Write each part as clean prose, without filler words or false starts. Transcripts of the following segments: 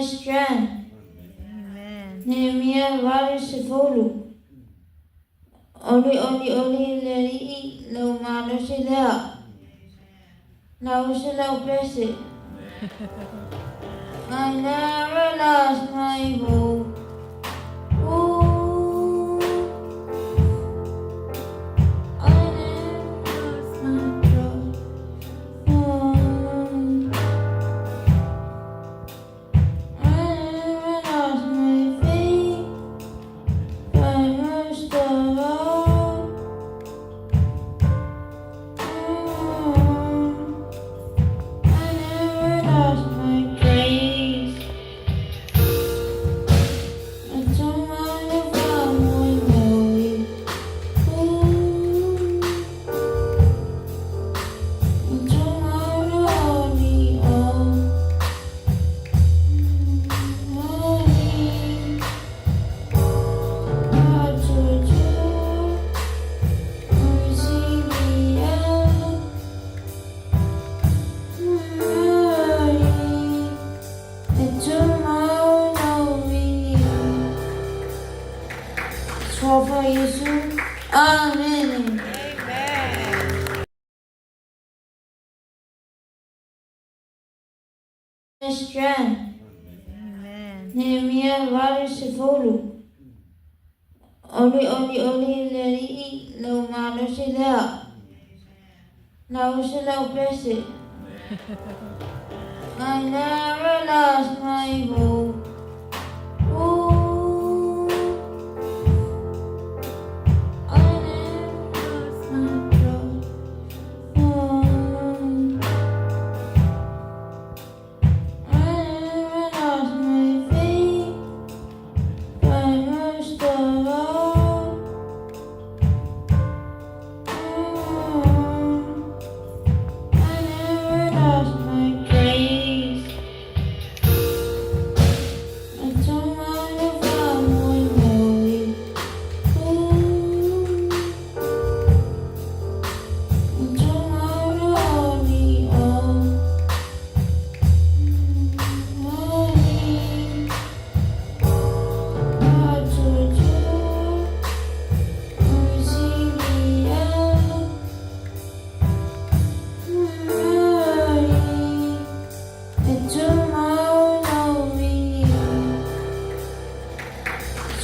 Strength. Nehemia 80. Olioli oli le Alii lou malosi lea. Lausa lau pese. I never lost my hope. Ooh, I never lost my trust. Oh, I never lost my faith, but most of all, oh, I never lost my grace. I told my faamoemoe. Ooh, I told my oh, honey, I Amen. Strength. Nehemia 80. Olioli oli le Alii lou malosi lea. Lausa lau pese. I never lost my hope. Ooh, I never lost my trust. Oh, I never lost my faith, but most of all, oh, I never lost my grace. I told my faamoemoe. Ooh, I told my oh, honey, I told you, see me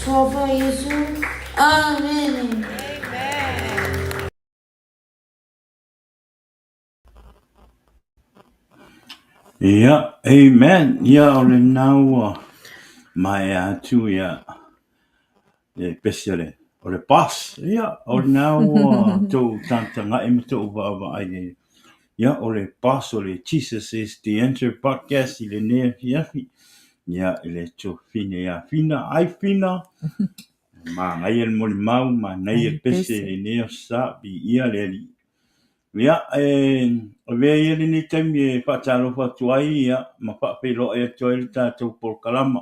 Tror på Jesu. Amen. Ia, amen. Ia, o lena ua maea atu ia le pese o le, o le boss. Ia, o lena ua tou tagatagai ma tou vaavaai ai. Ia, o le boss o le Jesus is the Answer podcast i lenei afiafi. Ia, i le tuafafine ia Fina. Ai Fina, manaia le molimau, manaia le pese i lenei aso Sa, viia le Alii. Ia, e avea ia lenei taimi e faatalofa atu ai ia, ma faafeiloai atu ai le tatou polokalama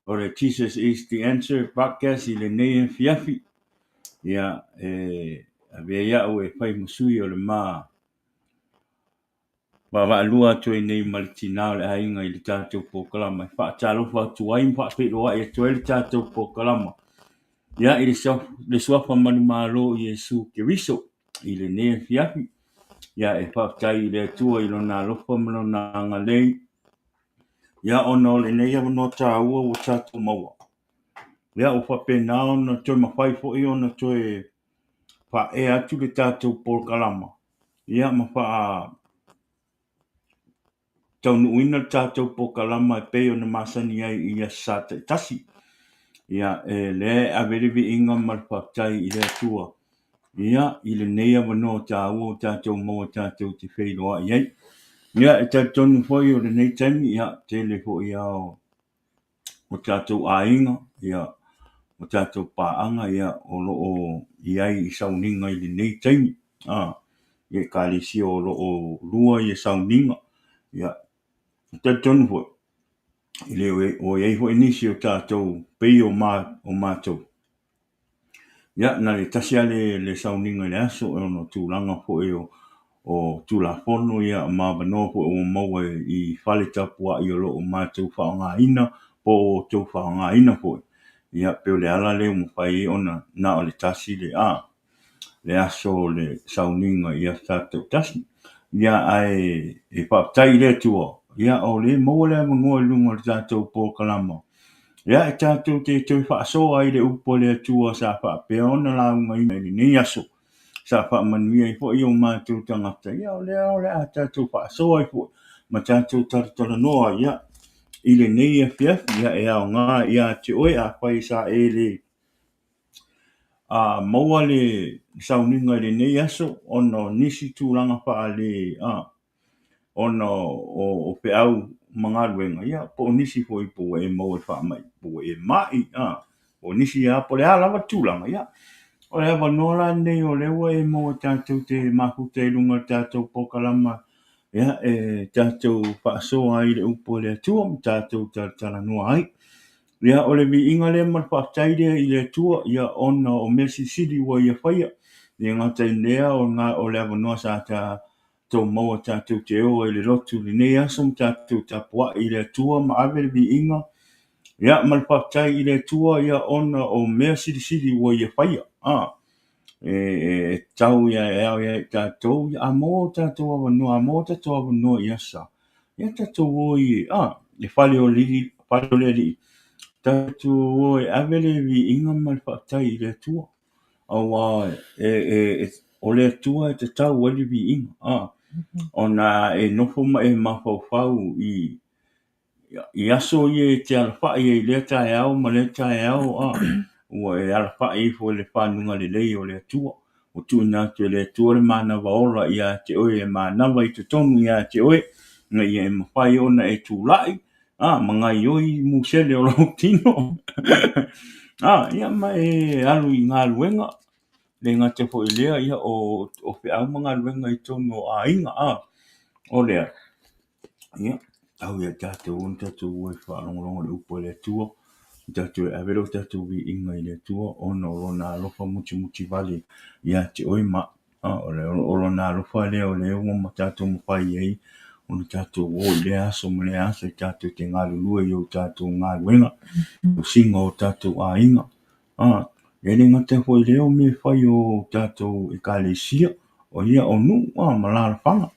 o le Jesus is the Answer podcast i lenei afiafi. Ia, e avea ia au e fai ma sui o le ma vaavaalua atu ai nei ma le tinā o le aiga i le tatou polokalama e faatalofa atu ai ma faafeiloai atu ai le tatou polokalama. Ia, i le suafa manumalo o Iesu Keriso i lenei afiafi. Ia, e faafetai i le Atua i Lona alofa ma Lona agalelei, ia, ona o lenei avanoa taua ua tatou maua. Ia, ua faapena ona toe mafai foi ona toe faaea atu le tatou polokalama, ia, ma faa taunuuina le tatou polokalama e pei ona masani ai i aso Sa taitasi. Ia, e lea e ave le viiga ma le faafetai i le Atua, ia, i lenei avanoa taua ua tatou maua tatou te feiloai ai. Ia, e talitonu foi o lenei taimi, ia, tele foi lava o tatou aiga, ia, o tatou paaga, ia, o lo o i ai i sauniga i lenei taimi. A, i ekalesia o lo o lua ia sauniga, ia, e talitonu foi, e le o i ai foi nisi o tatou pei o ma, o matou. Ia, na le tasi lava le sauniga i le aso ona o tulaga foi o o Tulafono ia ma avanoa foi ua maua i fale tapuai o lo o matou faaaogaina po o outou faaaogaina foi. Ia pei o le ala lea ua mafai ai ona na o le tasi le a le aso o le sauniga i aso Sa taitasi. Ia ae e faafetai i le Atua, ia o lea e maua le avanoa i luga o le tatou polokalama. Ia e tatou te toe faasoa ai i le upu a le Atua sa faapea ona laugaina i lenei aso. Sa faamanuia ai foi o matou tagata, ia o lea o le a tatou faasoa ai foi ma tatou talatalanoa ai, ia, i lenei afiafi. Ia, e aoga ia te oe afai sa e le maua le sauniga i lenei aso ona o nisi tulaga faale ona o feau ma galuega, ia, po o nisi foi po ua e maua i faamai, po ua e mai, po o nisi lava, po o le a lava le tulaga, ia, o le avanoa la lenei o lea ua e maua tatou te mafuta i luga o le tatou polokalama, ia, e tatou faasoa ai i le upu a le Atua ma tatou talatalanoa ai. Ia, o le viiga lea ma le faafetai lea i le Atua, ia, ona o mea silisili ua Ia faia, e le gata i lea o le avanoa sa tatou maua tatou te o ai i le lotu i lenei aso ma tatou tapuai i le Atua ma ave le viiga, ia, ma le faafetai i le Atua, ia, ona o mea silisili ua Ia faia. E tatau ia e ao ia i tatou, a maua o tatou avanoa, a maua o tatou avanoa i aso Sa, ia tatou o i le fale o le Alii, tatou o e ave le viiga ma le faafetai i le Atua. Aua o le Atua e tatau ai le viiga, ona e nofo ma e mafaufau i aso ia e te alafai ai i lea taeao ma lea taeao, ua e alafai ifo i le fanuga lelei o le Atua. Ua tuuina atu e le Atua le manava ola ia te oe e manava i totonu ia te oe, ina ia e mafai ona e tulai ma gaioi musele o lou tino. Ia ma e alu i galuega, le gata foi i lea, ia, o feau ma galuega i totonu o aiga. O lea, ia, tau ia tatou ona tatou o e faalogologo i le upu a le Atua, tatou e ave lo tatou viiga i le Atua ona o lona alofa mutimutivale ia te oe ma au. O lona alofa lea o lea ua tatou mafai ai ona tatou o i lea aso ma lea aso e tatou te galulue i o tatou galuega, tausiga o tatou aiga. E le gata foi i lea o mea e fai o tatou ekalesia, o ia o nuu ma alaalafaga.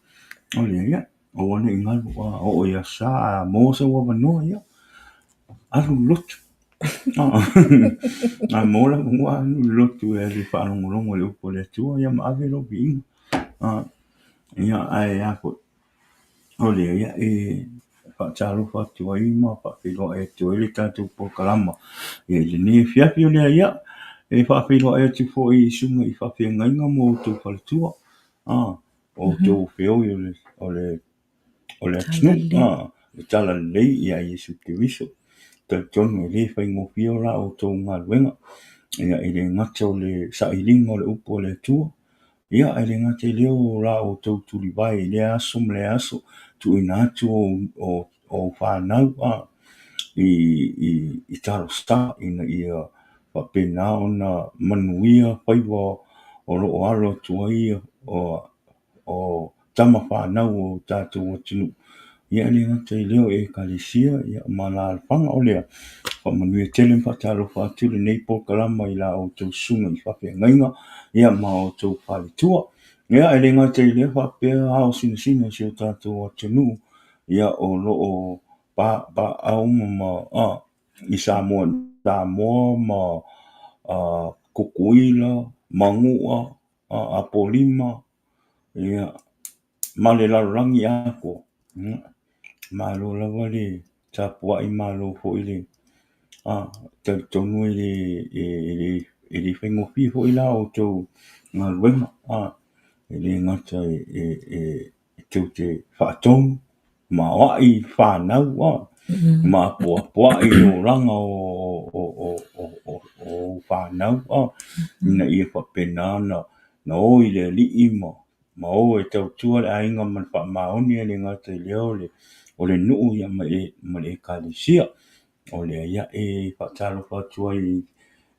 O lea, ia, aua ne i galo, oo i Aso Sa, a maua sou avanoa, ia, alu i le lotu. A maua le avanoa, alu i le lotu e alu e faalogologo i le upu a le Atua, ia ma ave lou viiga. Ia, ae a foi, o lea, ia, e faatalofa atu ai ma faafeiloai atu ai le tatou polokalama i lenei afiafi. O lea, ia, e faafeiloai atu foi i susuga i faafeagaiga ma outou faletua, o outou feoi o le atunuu, le talalelei ia Iesu Keriso. Talitonu e le faigofie la outou galuega, ia, e le gata o le sailiga o le upu a le Atua, ia, e le gata i lea o la outou tulivae i lea aso ma lea aso, tuuina atu o fanau i talosaga ina ia faapena ona manuia faiva o lo o alo atu ai o tama fanau o tatou atunuu. Ia, e le gata i lea o ekalesia, ia, ma alaalafaga. O lea, faamanuia tele ma faatalofa atu lenei polokalama i la outou susuga i faafeagaiga, ia, ma outou faletua. Ia, e le gata i lea faapea ao sinasina o si o tatou atunuu, ia, o lo o paau ma i Samoa, Samoa ma Tutuila, Manua, Apolima, ia, ma le lalolagi atoa. Malo lava le tapuai, malo foi le talitonu e le faigofie foi la outou galuega. E le gata e tou te faatonu ma aoai fanau ma apoapoai i olaga o fanau ina ia faapena ona o i le Alii ma o e tautua le aiga ma le faamaoni, e le gata i lea o le nuu ma le ekalesia. O lea, ia, e faatalofa atu ai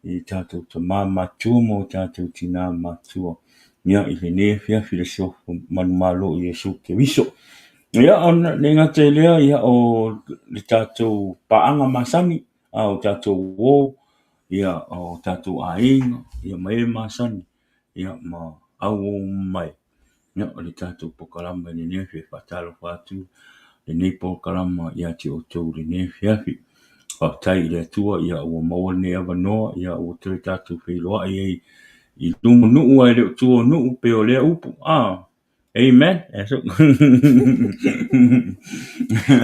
i tatou tama matutua ma o tatou tina matutua. Ia, i lenei afiafi i le suafa manumalo o Iesu Keriso. Ia, ona le gata i lea, ia, o le tatou paaga masani, a o tatou uo, ia, o tatou aiga, ia, ma e masani, ia, ma auou mai. Ia, o le tatou polokalama i lenei afiafi, faatalofa atu lenei polokalama ia te outou i lenei afiafi. Faafetai i le Atua, ia, ua maua lenei avanoa, ia, ua toe tatou feiloai ai i luga o nuu ae le o tua o nuu, pei o lea upu. Ah, amen.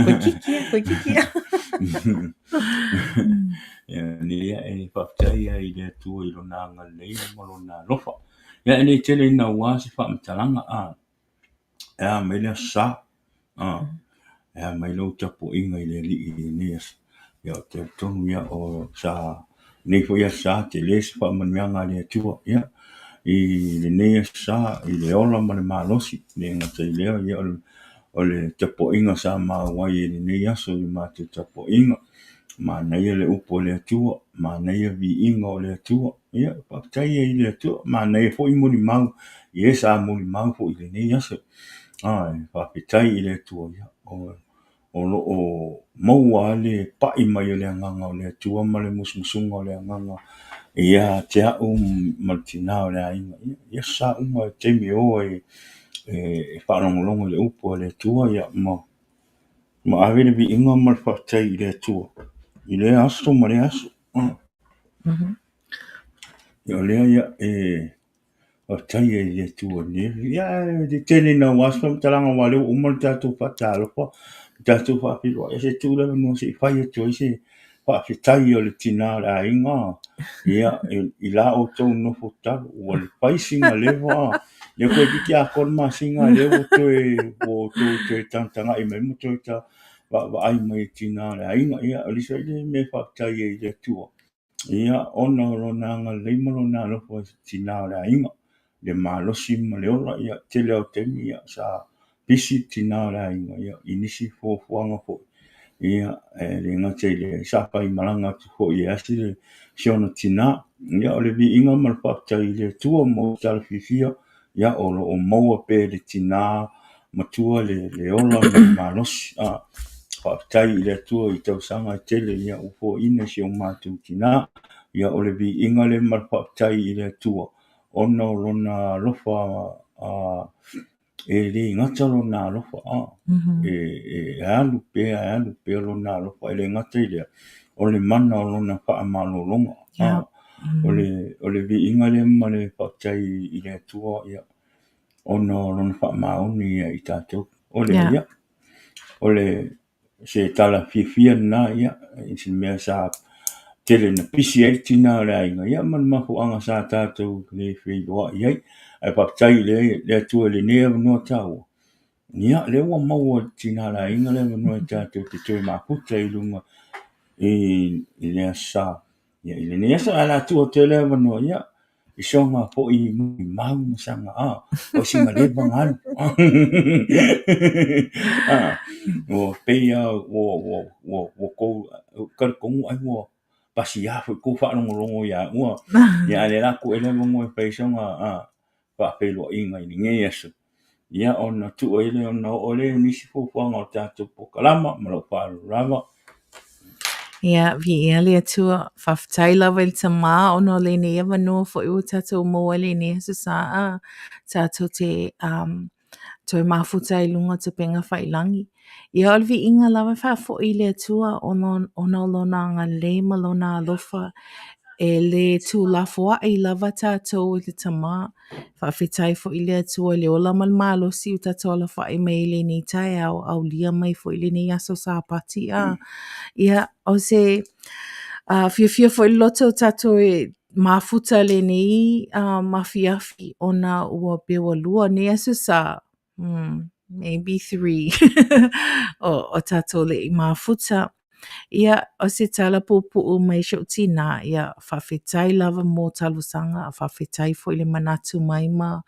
Koe kiki ia, koe kiki ia. Ia, ia, e faafetai ai i le Atua i lona agalelei ma lona alofa. Ia, e le tele ina ua se faamatalaga, a, e a mai le aso Sa, a, e a mai lau tapuaiga i le Alii i lenei aso. Ia, ou te talitonu, ia, o sa, lenei foi aso Sa, tele se faamanuiaga a le Atua, ia, i lenei aso Sa, i le ola ma le malosi, le gata i lea, ia, o le tapuaiga sa maua ai i lenei aso i le matou tapuaiga. Manaia le upu a le Atua, manaia viiga o le Atua, ia, faafetai ai i le Atua, manaia foi molimau, i e sa molimau foi i lenei aso. Ah, faafetai i le Atua, ia, o lo o maua le pai mai o le agaga o le Atua ma le musumusuga o le agaga ia te au ma le tina o le aiga. Ia, sa uma e taimi o ai e faalogologo i le upu a le Atua, ia, ma ave le viiga ma le faafetai i le Atua i lea aso ma lea aso. Ia, o lea, ia, e faafetai ai i le Atua i lenei. Ia, e tele ina ua se faamatalaga aua o lea ua uma le tatou faatalofa, le tatou faafeiloai. Ia, se tuu le avanoa se i fai atu ai se faafetai o le tina o le aiga, ia, i la outou nofo tatalo, ua fai sina leva, ia toeitiiti atoa le masina lea ua toe, ua outou toe tagatagai mai ma toe vaavaai mai i tina o le aiga. Ia, o le isi foi mea e faafetai ai i le Atua, ia, ona o lona agalelei ma lona alofa i tina o le aiga, le malosi ma le ola. Ia, tele o taimi, ia, sa pisi tina o le aiga, ia, i nisi fuafuaga foi. Ia, e le gata i lea, sa fai malaga atu foi e asi le si ona tina. Ia, o le viiga ma le faafetai i le Atua mo tala fiafia, ia, o lo o maua pea e le tina matua le ola ma le malosi. Ah, faafetai i le Atua i tausaga e tele, ia, ua foaiina si o matou tina. Ia, o le viiga lea ma le faafetai i le Atua, ona o lona alofa, e le gata lona alofa, e alu pea lona alofa, e le gata i lea, o le mana o lona faamalologa. O le viiga lea ma le faafetai i le Atua, ia, ona o lona faamaoni ia i tatou. O le, ia, o le se tala fiafia lena, ia, i se mea sa tele na pisi ai le tina o le aiga, ia, ma le mafuaaga sa tatou le feiloai ai. Ae faafetai i le Atua i lenei avanoa taua, ia, lea ua maua e le tina o le aiga le avanoa e tatou te toe mafuta i luga i le aso Sa. Ia, i lenei aso, ae o le a tuu atu ai le avanoa, ia, i soga foi mau ma saga, a, o sina leva na alu. Ua pei lava ua tou talitonu ai ua pasia foi tou faalogologo ia ua. Ia, a o lea o le a tuu i ai le avanoa e fai ai soga faafeiloaiga i lenei aso. Ia, ona tuu ai lea, ona oo lea i nisi fuafuaga o le tatou polokalama ma lou faaaloalo lava. Ia, viia le Atua. Faafetai lava i le Tamā ona o lenei avanoa foi ua tatou maua i lenei Aso Sa a tatou te toe mafuta ai i luga o upegatafailagi. Ia, o le viiga lava e faafoi i le Atua ona o lona agalelei ma lona alofa e le tuulafoai lava tatou e le Tamā. Faafetai foi i le Atua i le ola ma le malosi ua tatou alafai mai ai i lenei taeao, aulia mai foi lenei aso Sapati. A, ia, o se fiafia foi le loto tatou e mafuta lenei afiafi ona ua pei ua lua nei Aso Sa, maybe three, o tatou le i mafuta. Ia, o se tala puupuu mai si ou tinā, ia, faafetai lava mo talosaga, faafetai foi le manatu mai ma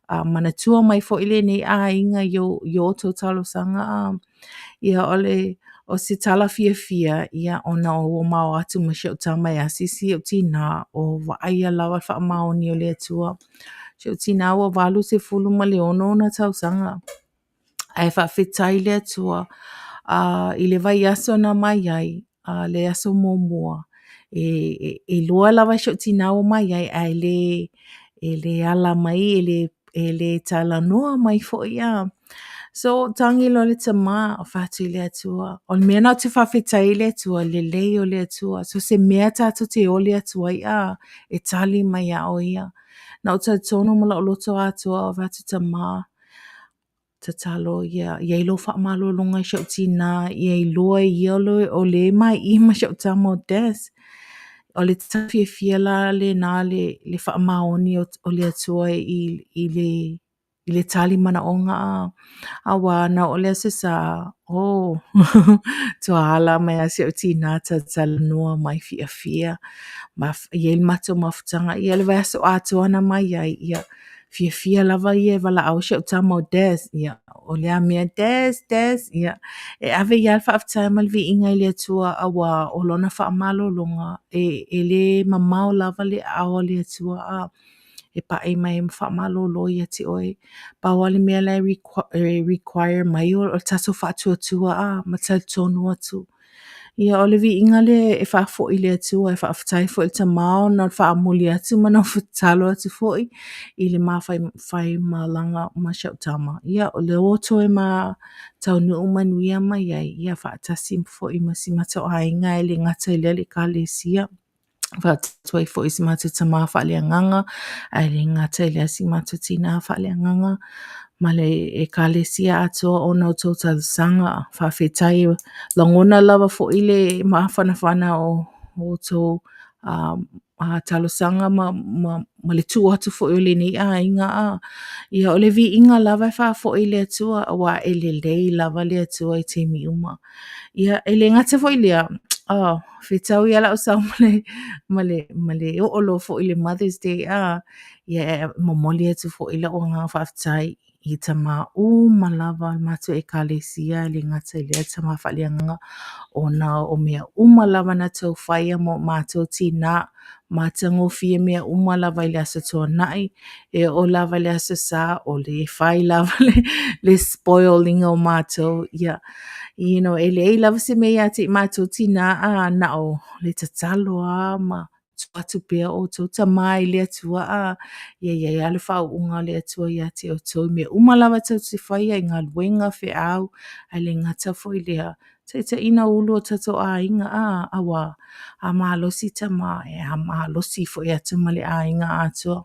manatua mai foi lenei aiga i o outou talosaga. Ia, o le, o se tala fiafia, ia, ona ua ma o atu ma si ou tama e asiasi i ou tinā, o vaaia lava le faamaoni o le Atua. Si ou tinā ua 86 ona tausaga. Ae faafetai i le Atua i le vaiaso na ma i ai, le aso muamua, e lua lava si ou tinā ua ma i ai, ae le, e le ala mai, e le talanoa mai foi. So, tagi loa le tama, fai atu i le Atua. O le mea lena ou te faafetai ai i le Atua, lelei o le Atua. So o se mea tatou te oli atu ai, a, e tali mai lava o Ia. Na ou talitonu ma lou loto atoa, ou fai atu, Tama, tatalo ia i ai lou faamalologa i si ou tinā, ia iloa e ia o lea e ma i i ma si ou tama o Des. O le tala fiafia la lena le faamaoni o le Atua i le tali manaoga a. Aua na oo i le Aso Sa, oh, toa ala mai lava si ou tinā talatalanoa mai fiafia, ma e i ai le matou mafutaga. Ia le vaiaso atoa na ma i ai, ia, fiafia lava ia e valaau si au tama o Des, ia, o lea mea, Des, Des, ia, e ave i ai le faafetai ma le viiga i le Atua, aua o Lona faamalologa, e le mamao lava le aao o le Atua a e pai mai ma faamalolo ia te oe. Pau lava le mea la e require mai o le tatou faatuatua a ma talitonu atu. Ia, o le viiga lea e faafoi i le Atua, e faafetai foi i le Tama ona o le faamuli atu ma na tatalo atu foi i le ma faimalaga ma si au tama. Ia, o lea ua toe ma taunuu manuia mai ai, ia faatasi foi ma si o matou aiga, e le gata i lea le ekalesia. Faafetai atu ai foi i si o matou tama faaleagaga, ae le gata i lea si o matou tina faaleagaga ma le ekalesia atoa ona o a outou talosaga. Faafetai, e lagona lava foi le mafanafana o outou talosaga ma le tuu atu foi o lenei aiga. Ia, o le viiga lava e faafoi i le Atua, aua e lelei lava le Atua i taimi uma. Ia, e le gata foi i lea, oh, fetaui lava lau sau ma le oo loa foi i le Mother's Day, a, ia e momoli atu foi lau agaga faafetai i tama uma lava o le matou ekalesia, e le gata i lea tama faaleagaga, ona o mea uma lava na outou faia mo matou tina, matagofie mea uma lava i le Aso Toonai, e oo lava i le Aso Sa, o lea e fai lava le spoil ina o matou. Ia, you know, e leai lava se mea ia te i matou tina, a na o le tatalo lava ma tuu atu pea outou tama i le Atua, a ia i ai lava le faauuga a le Atua ia te outou i mea uma lava tou te faia i galuega, feau, ae le gata foi i lea, taitaiina ulu o tatou aiga, a, aua a malosi tama, e malosi foi atu ma le aiga atoa.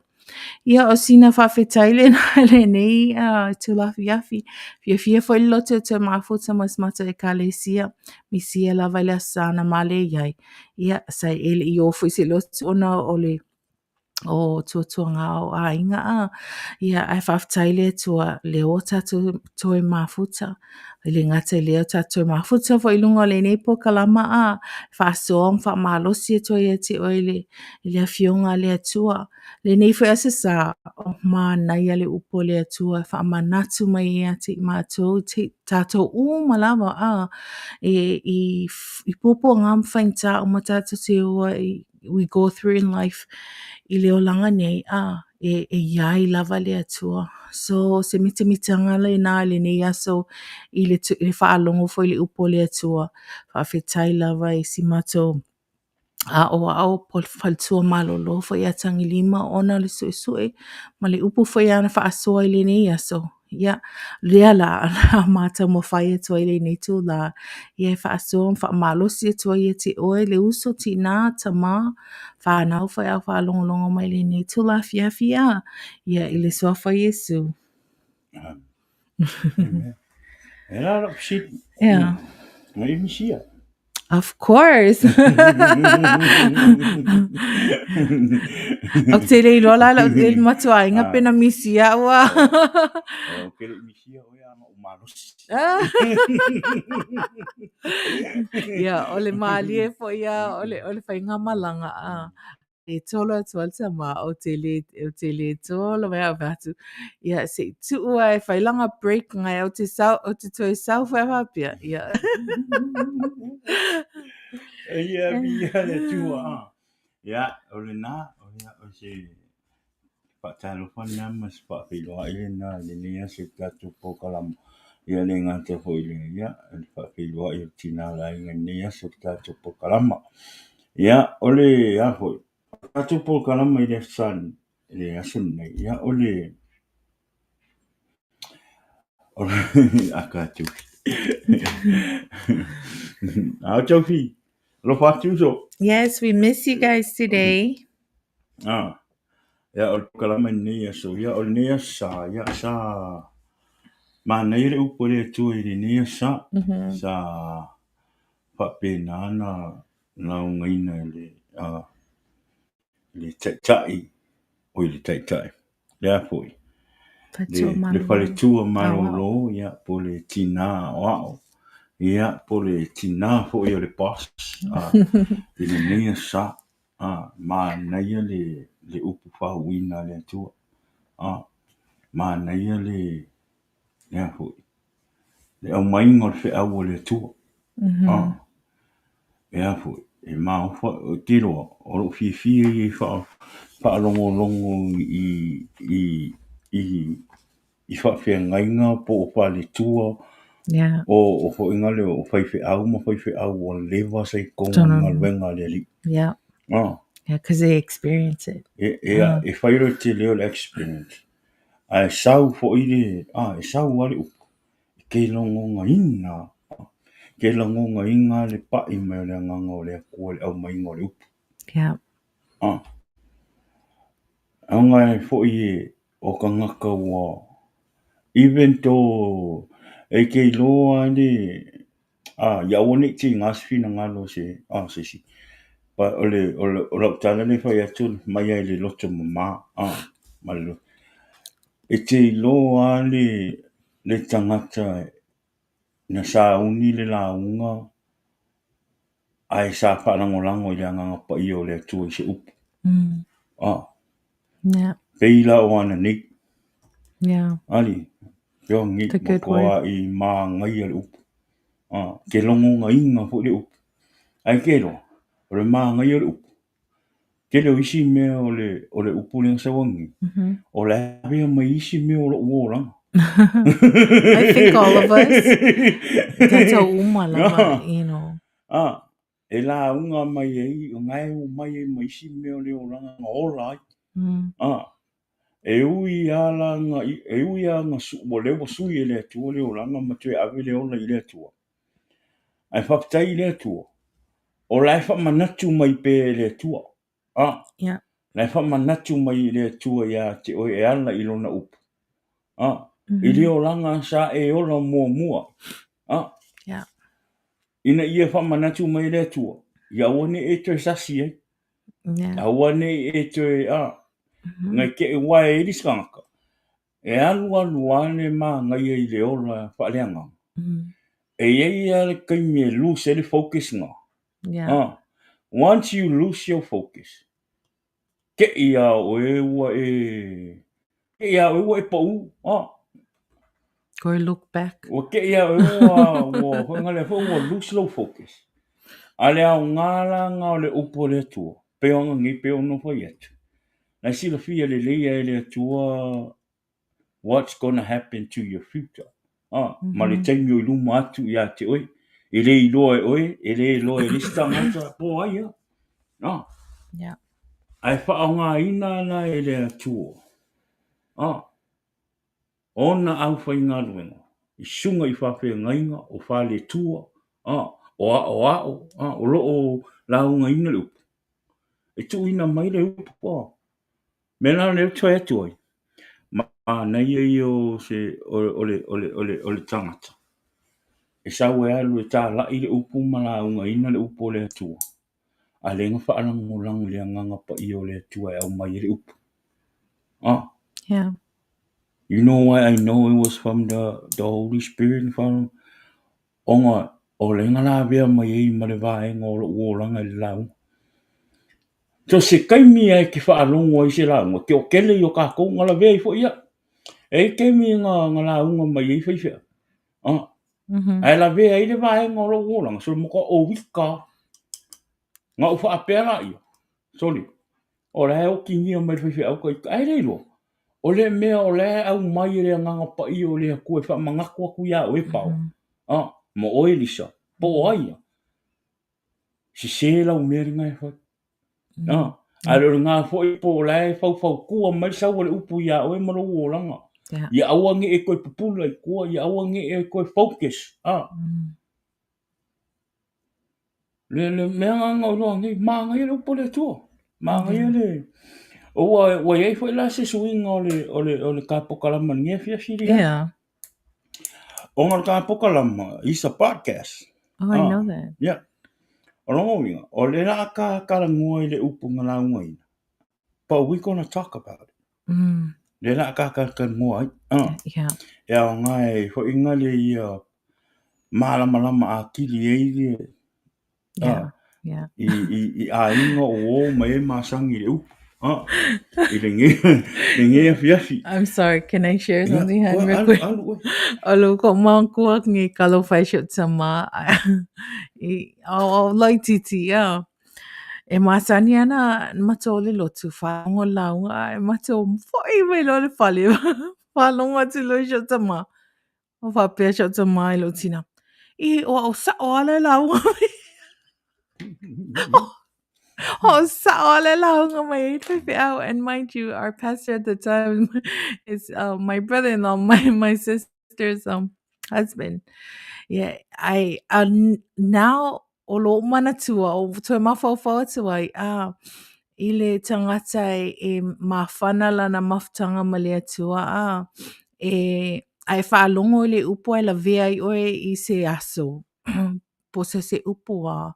Ia, o sina faafetai lena i lenei itula afiafi. Fiafia foi le loto e toe mafuta ma si matou ekalesia. Misia lava i le Aso Sa na ma leai. Ia, sa e le i o foi se loto ona o le o tuatuaga o aiga a. Ia, ae faafetai i le Atua, lea ua tatou toe mafuta. E le gata i lea, ua tatou toe mafuta foi i luga o lenei polokalama a, faasoa ma faamalosi atu ai ia te oe i le Afioga a le Atua. Lenei foi Aso Sa, oh, manaia le upu a le Atua e faamanatu mai ia te i matou, te, tatou uma lava a, e, i, i puapuaga ma faigata uma tatou te o ai, we go through in life i le olaga nei, a, e, e i ai lava le Atua. So, se mitamitaga lena i lenei aso i le, i le faalogo foi i le upu a le Atua. Faafetai lava i si matou aoao po o le faletua malolo foi ia Tagilima ona o le suesue ma le upu foi āna faasoa i lenei aso. Ia, lea la, a ma taumafai atu ai i lenei itulā, ia e faasoa ma faamalosi atu ai ia te oe le uso, tinā, tamā, fanau foi a o faalogologo mai i lenei itula afiafi, a, ia i le suafa o Iesu. Amen. E la lau fesili. Yeah. Na i misia. Of course. Ou te le iloa la lau le matuaiga pe na misia au a. Ou te le i misia oe a na ou malosi. Ia, o le mālie foi a o le, o le faigamalaga a. E tolo atu lava le tama, ou te le, ou te le tolo mai au fai atu, ia se i tuu lava e fai lana break ngai ou te sau, ou te toe sau foi a faapea, ia. Ia, viia le Atua. Ia, o lena, o ia, o se Faatalofa lena ma se faafeiloai lena i lenei aso i le tatou polokalama. Ia le gata foi i le, ia, le faafeiloai o le tina o le aiga i lenei aso i le tatou polokalama. Ia, o le a foi, o le tatou polokalama i le aso Sa, i le aso lenei, ia o le aka Taufi. Ah, Taufi, alofa atu uso. Yes, we miss you guys today. Ah, ia o le polokalama i lenei aso, ia o lenei aso Sa, ia sa manaia le upu a le Atua i lenei aso Sa. Sa faapena ona laugaina e le, le taitai, oi le taitai, le a foi, le faletua malolo, ia, po o le tina aoao, ia, po o le tina foi o le boss, i lenei aso Sa, manaia le upu faauuina a le Atua, manaia le, le a foi, le aumaiga o le feau a le Atua. E a foi, e maofa, ou te iloa, o lou fiafia ia i faalogologo i faafeagaiga po o faletua o foi na lea o faifeau ma faifeau ua leva saikoga i galuega a le Alii. Yeah. Yeah, because they experience it. E fai loa le tele o le experience, ae sau foi le, e sau lava le upu, e te lagonaina, te lagonaina le pai mai o le agaga o le Atua i le aumaiga o le upu. Yeah. Ona e foi e o tagata ua, even though e te iloa le, ia aua ne i tiga se finagalo o se, se isi. But o le, o lau tala lea e fai atu mai lava i le loto mama, ma le loto. E te iloa lava le tagata na sauni le lauga ae sa faalagolago i le agaga paia o le Atua i se upu. Pei la o ana nei. Ali, peo nei, The good matua word. i māngaia le upu. Te logonaina foi le upu. Ae te iloa, o le māngaia o le upu. Tele o isi mea o le upu lea na sau nei, o le avea mai isi mea o lou olaga. I think all of us. Tatou uma lava, you know. E lauga mai ai, o na e o mai ai ma isi mea o le olaga na ola ai. E ui lava na, e ui lava na ua lea ua sui e le Atua le olaga ma toe ave le ola i le Atua. Ae faafetai i le Atua, o la e faamanatu mai pea e le Atua. La e faamanatu mai i le Atua ia te oe e ala i lona upu. I le olaga sa e ola muamua. Ina ia faamanatu mai e le Atua, ia aua ne i e toe sasi ai. Aua ne i e toe, ngai te ua e i le isi tagata. E alu alu lava le mānaia i le ola faaleagaga. E i ai lava le taimi e lose ai le focus na. Once you lose your focus, te i a oe ua e, te i a oe ua e pau. Go look back. Ua te i a oe ua, ua, foi ngale foi ua lose lou focus. A le aoga la nga o le upu o le Atua, pe ona nei pe ono fai atu. La e silafia lelei e le Atua what's gonna happen to your future. Ma le taimi o i luma atu ia te oe. E le iloa e oe, e le iloa e le isi tagata, po ai a. Ae faaaogaina la e le Atua. Ona aufaigaluega, i susuga i faafeagaiga, o faletua, o aoao, o lo o laugaina le upu. E tuuina mai le upu. Mea la lea ou te fai atu ai, manaia ia o se o le tagata e sau e alu e talai le upu ma laugaina le upu o le Atua, a lea na faalagolago i le agaga paia o le Atua e aumai ai le upu. You know why I know it was from the Holy Spirit? Ona o lea na lavea mai ai ma le vaega o lou olaga i le lauga. So se taimi e te faalogo ai se lauga, te o tele i o tatou na lavea ai foi ia. E i ai taimi na lauga mai ai faifeau. Ae lavea ai le vaega o lou olaga, so le matua o wika. Na ou faapea laia, sorry. O la e okigia mai le faifeau ka ita, ae le iloa. O le mea o la e aumai e le Agaga Paia o le Atua e faamanatu atu iā oe Paoa, a, ma oe Lisa, po o ai ia, sese lau mea lena e fai. A, ae le o lena foi po o la e faufautua mai le sau o le upu iā oe ma lou olaga. Ia aua ne i e toe pupula i tua, ia aua ne i e toe focus, a. Le le mea lena na ou iloa nei, manaia le upu a le Atua. Manaia le... Ua, ua i ai foi la se suiga o le, o le, o le ta pokalama i lenei afiafi lea. Yeah. Ona o le ta pokalama, is a podcast. Oh, I know that. Yeah. O lona uiga, o le la ta talanoa i le upu na laugaina, but we gonna talk about it. Lea la a ta talanoa ai. Yeah. E aoga e foi le ia malamalama atili ai le Yeah. Yeah. I aiga o ō ma e masani i le upu. I lenei afiafi. I'm sorry, can I share something yeah, real quick? Alu, alu, Alo ko makua ngi kalo fai shot sama. I au laititi, yeah. E masani ana matou o le lotu, faalogo lauga ae matou fo'i mai loa le fale, faalogo atu loa i si ou tama. O faapea si ou tama i lou tina, I, o au sa'o lava le lauga mai. O au sa'o lava le lauga mai ai le faifeau. And mind you, our pastor at the time is my brother-in-law, my sister's husband. Yeah, I, now o lou manatua, o toe mafaufau atu ai, a, i le tagata e mafana lana mafutaga ma le Atua, a, e, a e faalogo i le upu ae lavea ai oe i se aso, po o se upu a,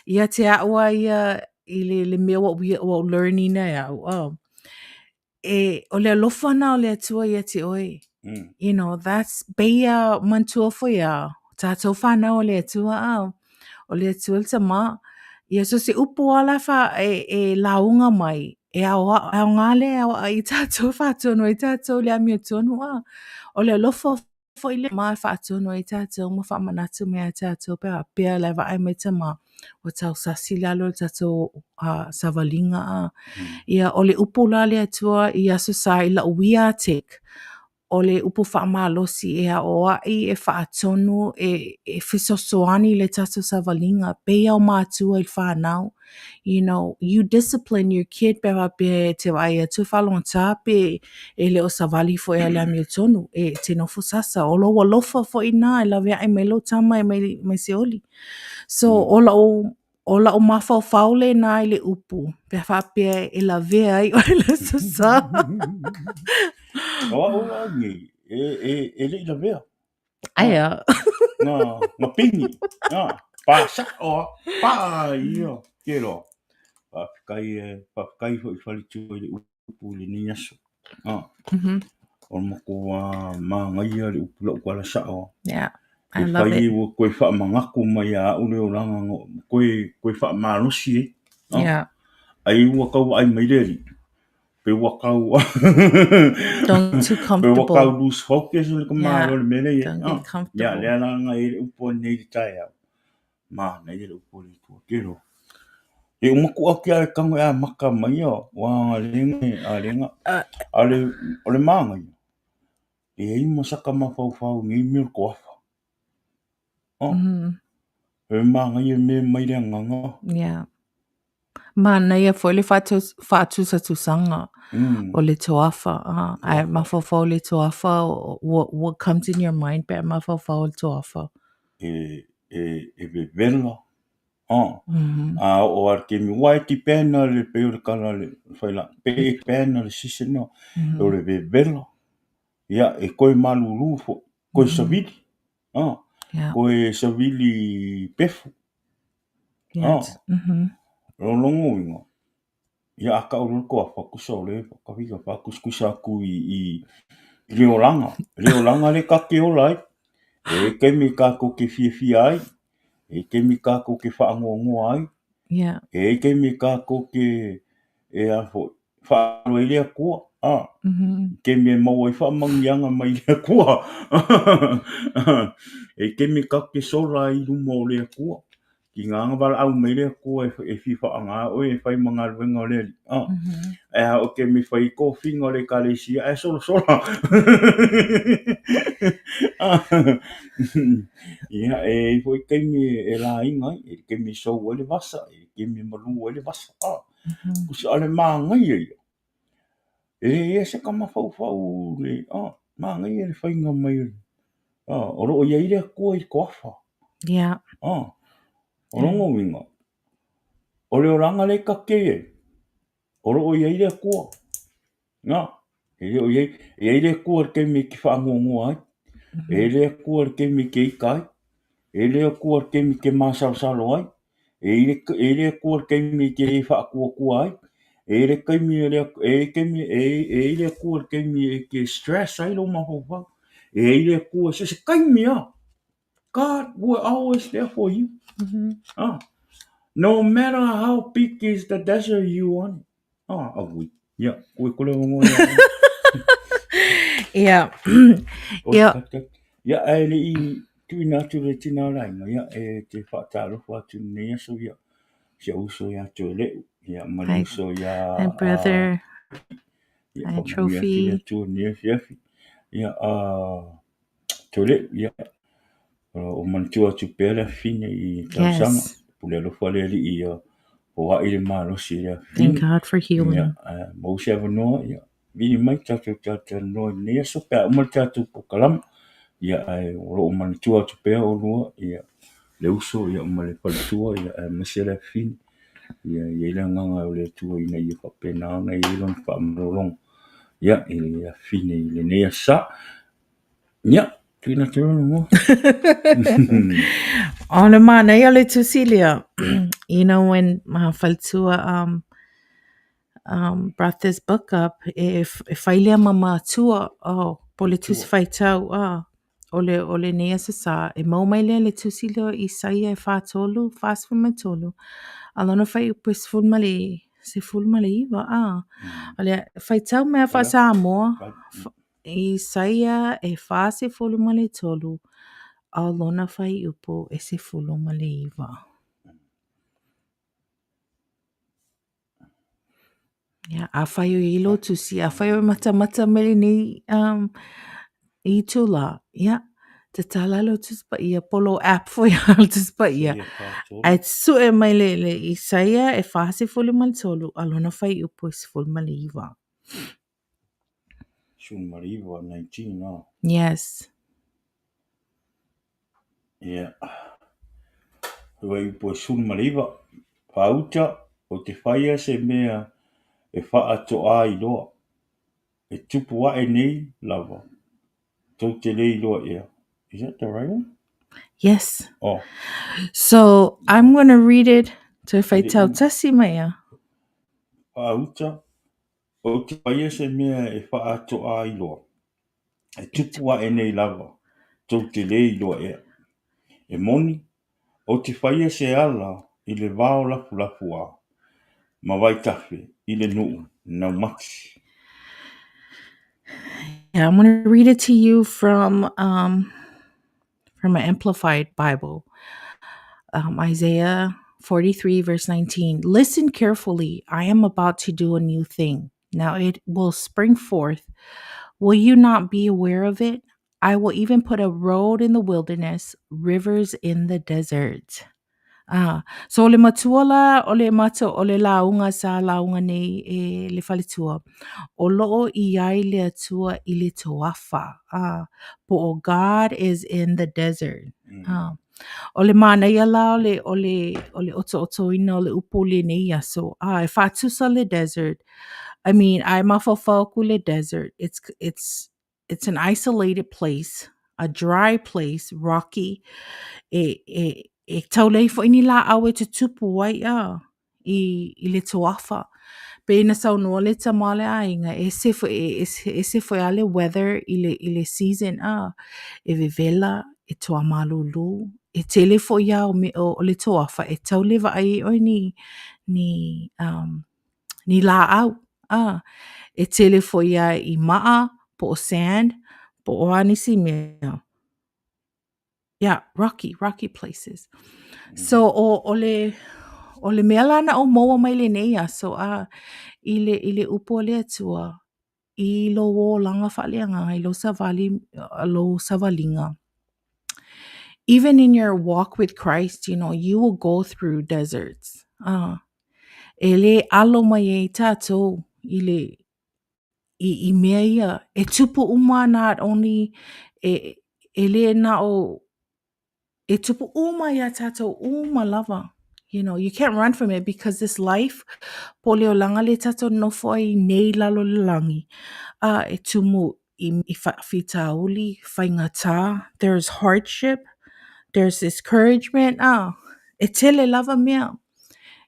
ia te au lava ia i le, le mea ua ou, ua ou learn ina e au, a, e, o le alofa na o le Atua ia te oe. You know, that's, peia manatua foi a, tātou whānau o le Atua a, o le Atua le Tama. Ia, so se upu a la wha, e, e lauga mai, e ao, aoga le ao i tātou whātonu, i tātou le amiotonu a, o le alofa foi le Tama e faatonu ai tātou ma faamanatu mai ia tātou pe a pea le vaai mai Tama ua tausasi i lalo le tātou savaliga a. Ia, o le upu la le Atua i Aso Sa i la'u ia take, o le upu faamalosi e aoa'i, e faatonu, e fesoasoani i le tātou savaliga, pei o matua i le fanau. You know, you discipline your kid pe a faapea e te vaai atu e faalogotā pe e le o savali foi a le amiotonu, e te nofo sasa. O lou alofa foi na e laveaʻe mai lou tama e mai seoli. So, o lau, o lau mafaufau lena i le upu, pe a faapea e lavea ai oe i le Aso Sa. O au la nei, e le i lavea. Aia. Na, na pini. Na, pa sa'o a, pa ia, ke loa. Faafetai e, faafetai foi i faletua i le upu i lenei aso. Ah. O le matou manaia le upu lau tala sa'o a. Yeah. I love it. E fai ua toe faamanatu mai ia au le olaga no, toe, toe faamalosi ai. Yeah. Ai ua tau vaai mai le Alii. Pe ua tau Don't too Pe ua comfortable. tau lose focus le Yeah, tamālo le mea lea i ai. don't get Ah, ia, comfortable. lea la na i ai le upu anei i le taeao. Manaia le upu a le Atua. Ke loa. E uma ku ake a e tago e amata mai ia, ua agalega e alega. A o le, o le manaia, e i ai ma saka mafaufau i nei mea o le toafa. Oh. E manaia mea mai le agaga. Yeah. Manaia foi le faatusatusaga o le toafa. Ae mafaufau le toafa, what comes in your mind pe a mafaufau le toafa? E, e, e vevela. Oh. A oo a le taimi, aua e depend lava le pei o le tala a le failauga, pe e depend lava le season o le vevela. Ia, e toe malūlū foi, toe savili. Ah, Yeah. Koe savili pefu. Yeah. Ah. O lona uiga, ia a tau loa le toafa, tusa o lea e whakawhika, whakusikusa atu i le olaga. Le olaga lea ta te ola ai. E taimi tātou te fiafia ai, e taimi tātou te whaangoangoa ai, Yeah. e taimi tātou te, e a foi, whaalo ai le Atua. Ah. Taimi e maua ai faamanuiaga mai le Atua. E taimi tātou te sola ai i luma o le Atua. Tiga ona valaau mai le Atua e fia faaaoga oe e fai ma galuega o le Alii. Ae a oo i le taimi e fai ai tofiga o le Ekalesia ae solasola. Ia, e i ai foi taimi e laina ai, e i ai taimi e sou ai le vasa, e i ai taimi e malu ai le vasa. Tusa o le manaia ia, e leai se tama faufau, manaia le faiga mai o lo o i ai le Atua i le toafa. O lona uiga, o le olaga lea tatou te i ai, o lo o i ai le Atua. E le o i ai, e i ai le Atua i le taimi e te faanoanoa ai, e i ai le Atua i le taimi e te ita ai, e i ai le Atua i le taimi e te masalosalo ai, e i ai le Atua i le taimi e te le faatuatua ai, e i ai le taimi e i ai le Atua i le taimi e te stress ai lou mafaufau, e i ai le Atua, so o se taimi lava. God will always there for you. No matter how big is the desert you on. Aui. Ia, koe kore o ngoe. Ia. Ia. Ia, ae le i tuuina atu le tina o le aiga, ia, e te faatalofa atu i lenei aso, ia, si ou uso ia Toeleu, ia, ma le uso ia... My brother. Ia, My faamanuia atu trophy. le Atua i lenei afiafi. Ia, Toeleu, ia, o manatua atu pea le afafine i tausaga. Yes. Pule alofa le Alii ia foai le malosi i le afafine. Thank God for healing. Ia, maua se avanoa, ia, vili mai tatou talatalanoa i lenei aso pe a uma le tatou polokalame. Ia, ae o lo o manatua atu pea olua, ia, le uso, ia, ma le faletua, ia, aemaise le afafine. Ia, e i ai le agaga o le Atua ina ia faapena ona i ai lona faamalologa, ia, i le afafine i lenei aso Sa. Ia, tuuina atu loa le avanoa. O le manaia o le tusi lea, you know, when my faletua brought this book up, e fai lea ma matua, oh, po o le tusi faitau, o le, o lenei Aso Sa, e maua mai lea i le tusi lea o Isaia e 43, 43, a lona fuaiupu e 19, a. O le faitau mai faa-Samoa, Isaia e 43, a o lona fuaiupu e 19. Ia, afai o i ai lou tusi, afai o e matamata mai lenei itula, ia, tatala lou Tusi Paia, po o lou app foi a le Tusi Paia, ae sue mai le Isaia e 43, a lona fuaiupu e 19. 19, 19, no. Yes. Ia. Fuaiupu e 19. Faauta, ou te faia se mea e faatoa iloa, e tupu ae nei lava, tou te le iloa ea. Is that the right one? Yes. Oh. So, I'm going to read it toe faitau tasi mai ia. Faauta, ou te faia se mea e faatoa iloa, e tupu ae nei lava, tou te le iloa ea. E moni, ou te faia se ala i le vao lafulafu a, ma vaitafe i le nuu naumati. Yeah, I'm going to read it to you from an Amplified Bible. Isaiah 43, verse 19. Listen carefully. I am about to do a new thing. Now it will spring forth. Will you not be aware of it? I will even put a road in the wilderness, rivers in the desert. So o le matua la, o le matua, o le lauga sa lauga nei e le faletua, o loo i ai le Atua i le toafa. Po o God is in the desert. O le manaia la o le, o le, o le otootoina o le upu lenei aso. E faatusa le desert. I mean, ai mafaufau aku le desert. It's an isolated place, a dry place, rocky. E tau leai foi ni laau e tutupu ai a i le toafa. Pe ina saunoa le tama o le aiga, e ese foi, e ese, ese foi a le weather i le season a. E vevela, e toa malulu, e tele foi a o me, o, o le toafa, e tau le vaai oe ni, ni, ni laau. E tele foi a i maa, po o sand, po o a nisi mea. Yeah, rocky, rocky places. So o o le o le mea la na ou maua mai lenei aso a i le i le upu a le Atua i lou olaga faaleagaga i lou savali lou savaliga even in your walk with Christ, you know, you will go through deserts. E lē alo mai ai tātou i le i, i mea ia e tupu uma not only e, e lē na o e tupu uma iā tātou uma lava. You know, you can't run from it because this life, po o le olaga lea tātou nofo ai nei i lalo o le lagi, a e tumu i, i faafitauli, faigata, there's hardship, there's discouragement, a e tele lava mea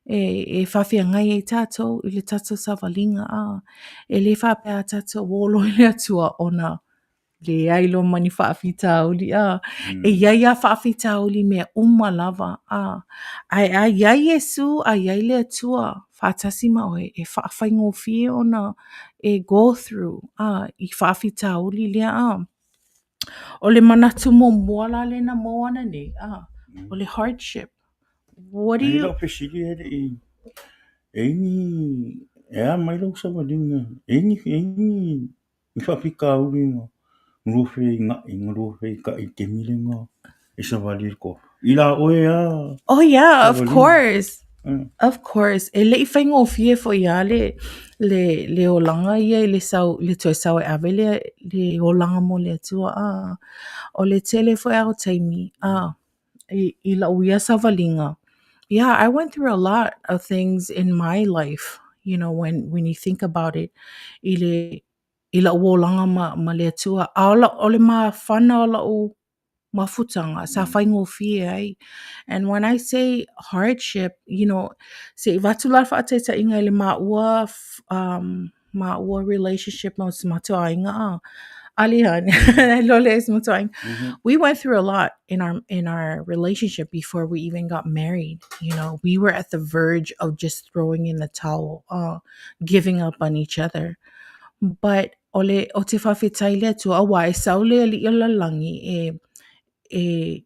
e, e faafeagai ai tātou i le tātou savaliga, a e lē faapea a tātou o loa i le Atua ona leai loa ma ni faafitauli, a e iai lava faafitauli i mea uma lava, a ae a iai Iesu a iai le Atua faatasi ma oe e faafaigofie ona e go through, a i faafitauli lea, a. O le manatu muamua la lea na maua ananei, a o le hardship. What do E you lau fesili e le i e i ni e a mai lou savaliga e i ni e i ni ni faafitauli na lua feiga'i na lua feita'i i le taimi lea na e savali ai le toafa. I la oe a Oh yeah, of savaliga. course. Mm. Of course. E le'i faigofie foi a le le le olaga ia i le sau le toe sau e ave le le olaga mo le Atua a. O le tele foi a o taimi a i, i la'u ia savaliga. Yeah, I went through a lot of things in my life, you know, when when you think about it. I le i la'u olaga ma ma le Atua. A o la'u o le mafana o la'u mafutaga sa faigofie ai. And when I say hardship, you know, se i avatu la le faataitaiga i le maua maua relationship ma si matou aiga a. Ali lole si matou aiga. We went through a lot in our in our relationship before we even got married. You know, we were at the verge of just throwing in the towel, giving up on each other. But o le o te faafetai i le Atua auā e sau le alii o le lalolagi e e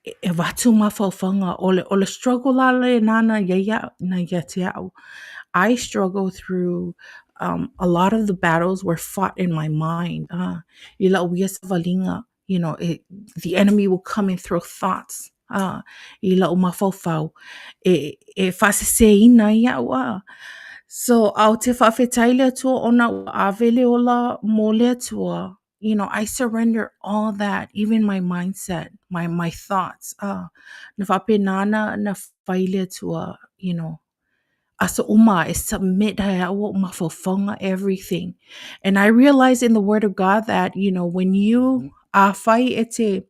e avatu mafaufauga o le o le struggle la lenā na iai ia na ia te a'u. I struggle through a lot of the battles were fought in my mind. I la'u ia savaliga, you know, it, the enemy will come and throw thoughts i la'u mafaufau e e faasesēina ai a'u a. So a o te faafetai i le Atua ona ua ave le ola mo le Atua. You know, I surrender all that, even my mindset, my my thoughts. Na faapena na na fai le Atua, you know, aso uma e submit ai a'u o'u mafaufauga, everything. And I realize in the Word of God that, you know, when you afai e te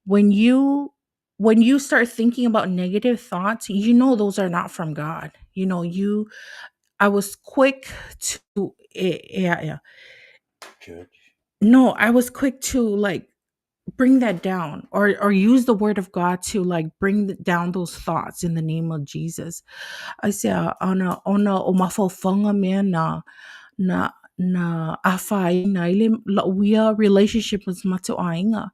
when you when you start thinking about negative thoughts, you know those are not from God. You know, you I was quick to e, e, e, Church. no, I was quick to like bring that down or or use the word of God to like bring down those thoughts in the name of Jesus. I say ona ona o mafaufauga mea na na na afaina ai le la'u ia relationship ma si matou aiga.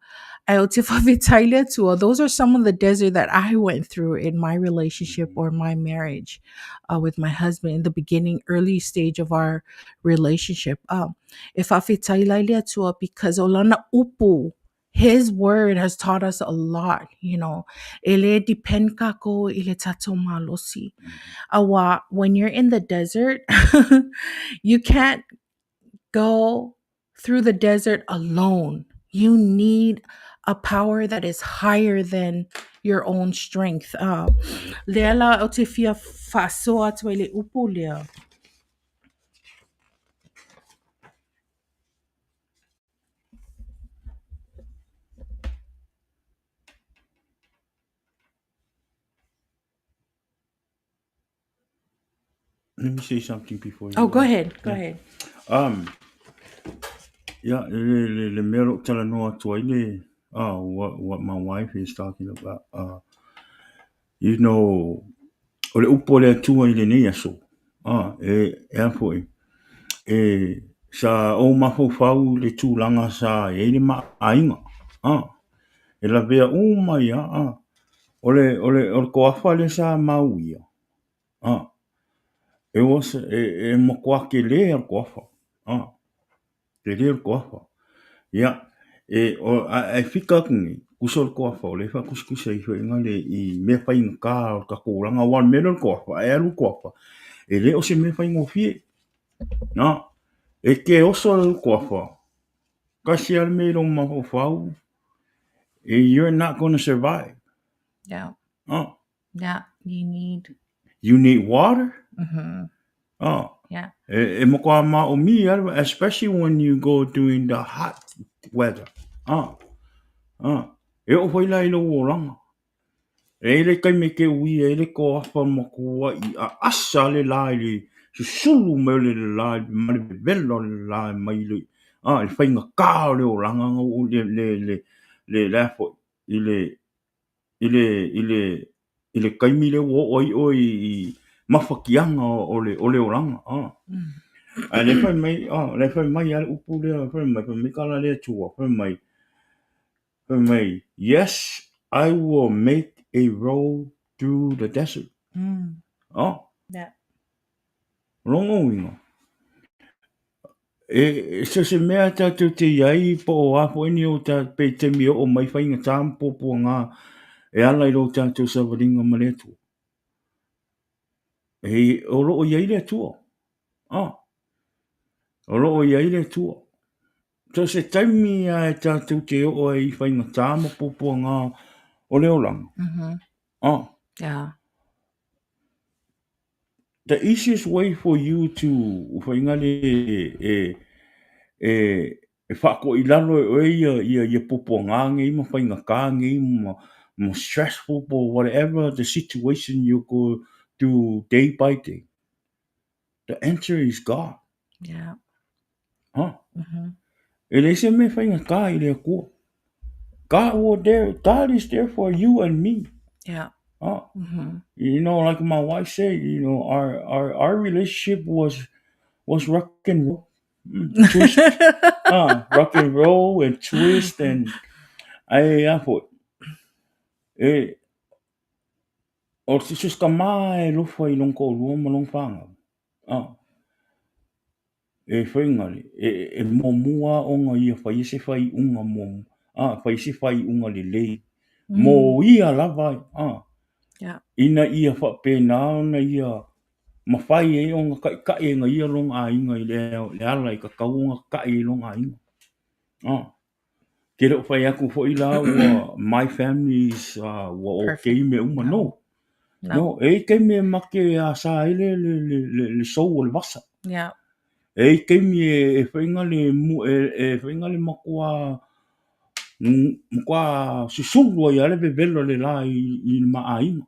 Ae o te faafetai i le Atua, those are some of the desert that I went through in my relationship or my marriage with my husband in the beginning, early stage of our relationship. E faafetai la i le Atua because o lana upu, His word has taught us a lot, you know. E lē depend kākou i le tātou malosi. Auā, when you're in the desert, you can't go through the desert alone. You need a power that is higher than your own strength. Lea la o te fia faasoa atu ai le upu lea. Let me say something before you. Oh, go ahead. Go Yeah. ahead. Yeah, le, le, le mea o loo talanoa atu ai le, what my wife is talking about, you know, o le upu a le Atua i lenei aso, e, e a foi, e, sa ou mafaufau i le tulaga sa i ai le maaiga, E lavea uma ia, a. O le, o le, o le toafa lea sa mauia, a. E was, e, e matua tele le toafa, a. Tele le toafa. Ia, e, o, a, e fika atu nei, tusa o le toafa, o lea e faatusatusa ai foi le, i mea faigata o le tatou olaga, aua o le mea lea o le toafa, a e alu i le toafa, e le o se mea faigofie. Na, e te oso i le toafa, tasi lava le mea i lou mafaufau, you're not gonna survive. Yeah. Oh. Yeah, you need... You need water. Oh. Yeah. E, e matua maomia, especially when you go during the hot weather. Oh. Oh. E oo foi la i lou olaga. E i ai le taimi e te uia ai le toafa matuai aasa le la i le susulu mai o le la ma le vevela o le la mai le a le faigata o le olaga na ua le le le le le a foi i le i le i le i le taimi lea ua oo ai oe i mafatiaga o le o le olaga a. Ae lea fai mai a lea fai mai lava le upu lea fai mai fai mai tala a le Atua fai mai Fai mai, Yes, I will make a road through the desert. Oh. Yeah. Lona uiga, e, so se mea tātou te i ai, po o a foi ni o tā, pe taimi e oo mai faigata ma puapuaga e ala i lo tātou savaliga ma le Atua. E, o loo i ai le Atua. Oh. O loo i ai le Atua. So se taimi a e tātou te oo ai i faigata ma puapuaga o le olaga. Oh. Yeah. The easiest way for you to whainga le e, e, e whaako i lalo e oe ia, ia, ia puapuaga ngei ma faigata ngei ma, ma stressful po whatever the situation you go through day by day. The answer is God. Yeah. Huh? E leai se mea faigata i le Atua. God will there, God is there for you and me. Yeah. Huh? You know, like my wife said, you know, our, our, our relationship was, was rock and roll. Twist, rock and roll and twist and ai a foi. E, o se se tama e alofa i lona toalua ma lona fanau. A, e whainga le, e, e muamua ona ia whai se whaiunga mo, a, whai se whaiunga lelei. Mo ia lava, a. Yeah. Ina ia whapena ona ia mawhai e ona kai kai e nga ia lona aiga i le, le ala i ka kau ona kai i lona aiga. A. Ke le o whai aku foi la ua my family's ua okay me uma. No. No. No, e i taimi e make a sa ai le, le, le, le, le sou o le vasa. Yeah. E i taimi e, e whainga le, mu, e, e whainga le matua, matua susulu ai a le vevela le la i, i le maaiga.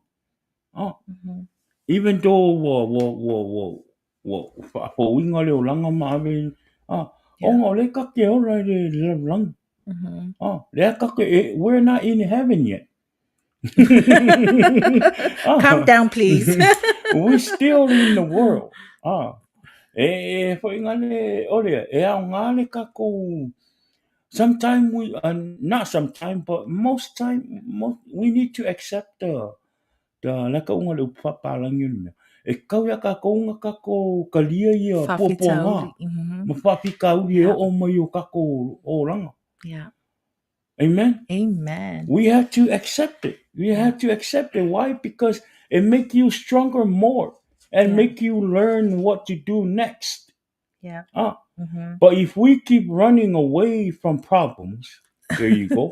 Oh. Even though ua, ua, ua, ua, ua faafouina le olaga ma ave, ah, ona o lea ka te ola i le lalolagi. Ah, lea ka te, e, we're not in heaven yet. Ah. Calm down, please. We're still in the world. Ah. E, e foi ngā le, o lea, e ao ngā le kākou, sometime we, not sometime, but most time, most, we need to accept the, the, le ka unga le upu whapālangi o le mea. E kau ia kākou nga kākou kalia ia puapua ngā, ma whawhikauri e oo mai o kākou oranga. Yeah. Amen? Amen. We have to accept it. We have to accept it. Why? Because it make you stronger more and make you learn what to do next. Yeah. But if we keep running away from problems, there you go.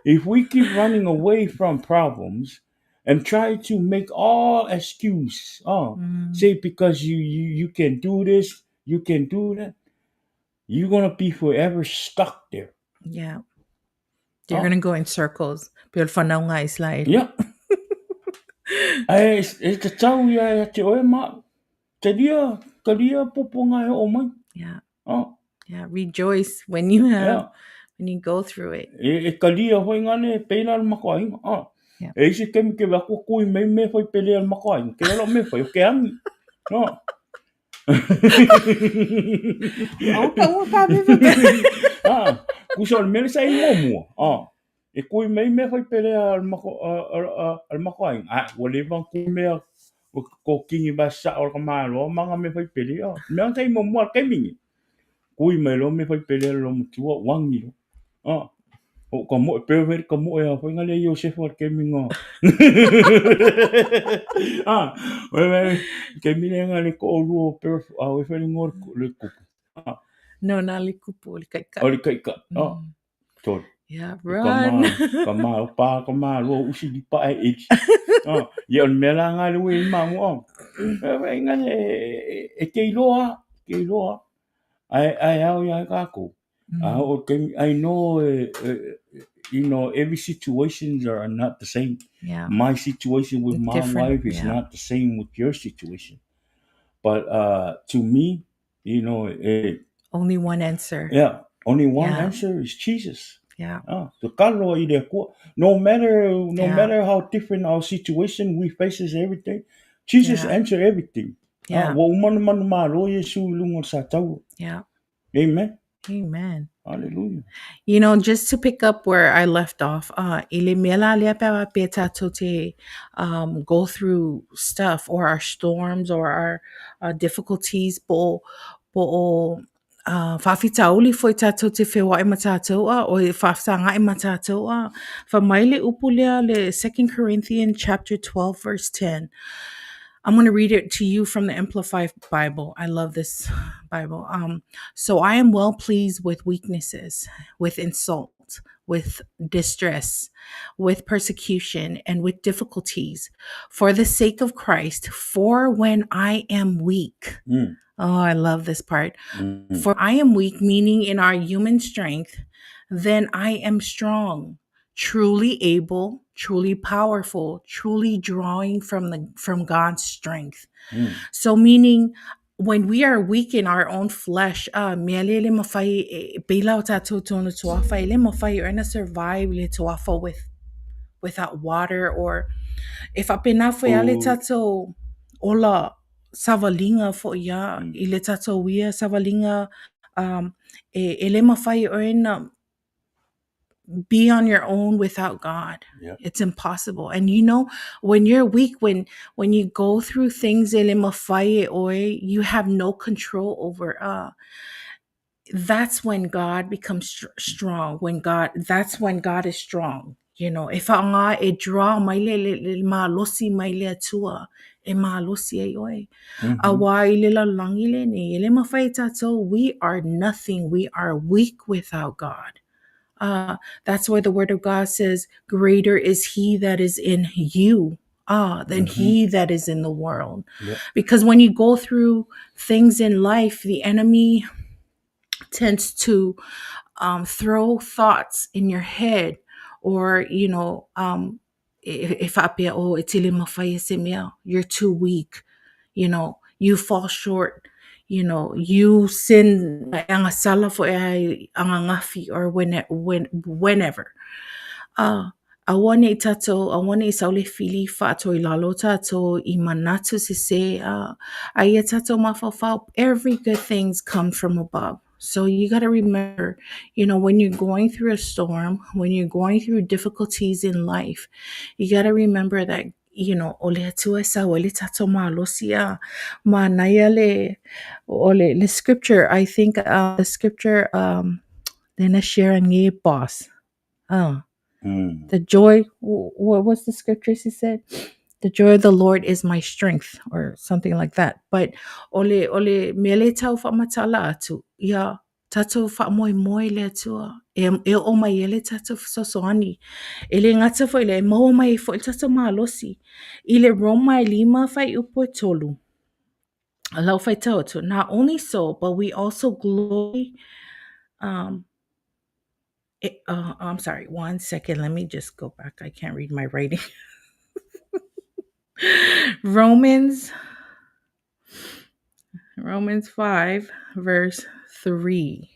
If we keep running away from problems and try to make all excuse, say because you, you, you can do this, you can do that, you're going to be forever stuck there. Yeah. You're going to go in circles. Pe o le whanau ngā Israel. Yeah. Ai, e te tau ia e te oe ma, te ria, te ria popo ngā e o mai. Yeah. Oh. Yeah, rejoice when you have, when you go through it. E, e ka ria hoi ngā ne, peira le mako ainga. Oh. Yeah. E isi kemi ke wako kui mei me whai pele al mako ainga. Ke ora me whai, o ke angi. No. Au ka ua ka me whai. Ah, kusa o le mele sa i mua mua. Ah. E kui mai mea fai pele a le mako a le mako aiga, ae ua leva ona kui mea ua kokini vae sao le tamaloa ma ana mea fai pele a. Mea na taimi muamua le taimi nei. Kui mai loa mea fai pele a le loomatua uagi loa. A o ka moe pe fai ka moe a fai ngale Iosefa le taimi na. A oi vai taimi le nga le toalua o pe a oi fai le igoa le kupu. A No na le kupu o le kaikai. O le kaikai. A. Tolu. Yeah, run. Ka ma, ka pa, ka ma, lua usi li pa e iti. Oh, ia o le mea la nga le ue i mamu oh. E nga le e te iloa, te iloa. Ai ai ao ia kākou. A o te I know you know every situations are not the same. Yeah. My situation with my Different, wife is yeah. not the same with your situation. But to me, you know, Only one answer. Yeah, only one Yeah. answer is Jesus. Yeah. Ah, te kalo i le Atua. No matter no Yeah. matter how different our situation we faces every day, Jesus Yeah. answer everything. Yeah. Ah, ua uma na manumalo Iesu i luga o le sataua. Yeah. Amen. Amen. Hallelujah. You know, just to pick up where I left off, i le mea la lea pe a pe tātou te go through stuff or our storms or our difficulties po po o faafitauli foi tātou te whewae ma tātou a, o e whaaftāngai ma tātou a. Wha mai le upu lea le 2 Corinthians chapter 12 verse 10. I'm going to read it to you from the Amplified Bible. I love this Bible. So I am well pleased with weaknesses, with insult, with distress, with persecution, and with difficulties for the sake of Christ. For when I am weak, oh, I love this part. For I am weak, meaning in our human strength, then I am strong, truly able, truly powerful, truly drawing from the from God's strength. So meaning when we are weak in our own flesh, mea le le mawhai e pēlā o tātou tōna tuawha, e le mawhai o ena survive le tuawha with without water or e whapena foi a le Oh. tātou ola savalinga fo ia i le tātou ia savalinga e le mawhai o ena be on your own without God. Yeah. It's impossible. And you know, when you're weak, when you go through things e le mawhai e oe, you have no control over. That's when God becomes strong. That's when God is strong. You know, e whaanga e draw mai le le, le malosi mai le atua, e malosi e oe. A wā i le lalangi le nei, e le mawhai tātou, we are nothing. We are weak without God. That's why the word of God says, greater is he that is in you than he that is in the world. Yeah. Because when you go through things in life, the enemy tends to throw thoughts in your head or, you know, if I be, oh, it's ile mawhai e se mea, you're too weak, you know, you fall short. You know, you sin anga sala fo e ai anga ngafi or whenever. Aua nei tātou, aua nei saule fili whaatoi lalo tātou i manatu se se, ai e tātou mawhawhau, every good things come from above. So you got to remember, you know, when you're going through a storm, when you're going through difficulties in life, you got to remember that, you know, o le atua sa o le tātou malosi a, ma naia le, o le scripture, I think the scripture, lena share nge boss. The joy, what was the scripture she said? The joy of the Lord is my strength or something like that. But ole, ole, mele tau whamatala atu, ia, tātou wha moi le atua, e o mai ele tātou sosoani, e le ngata fo ile, e maua mai fo ile tātou malosi, i le Roma e lima whai upo e tolu. Lau whai tau atu, not only so, but we also glory, I'm sorry, 1 second, let me just go back. I can't read my writing. Romans 5, verse 3.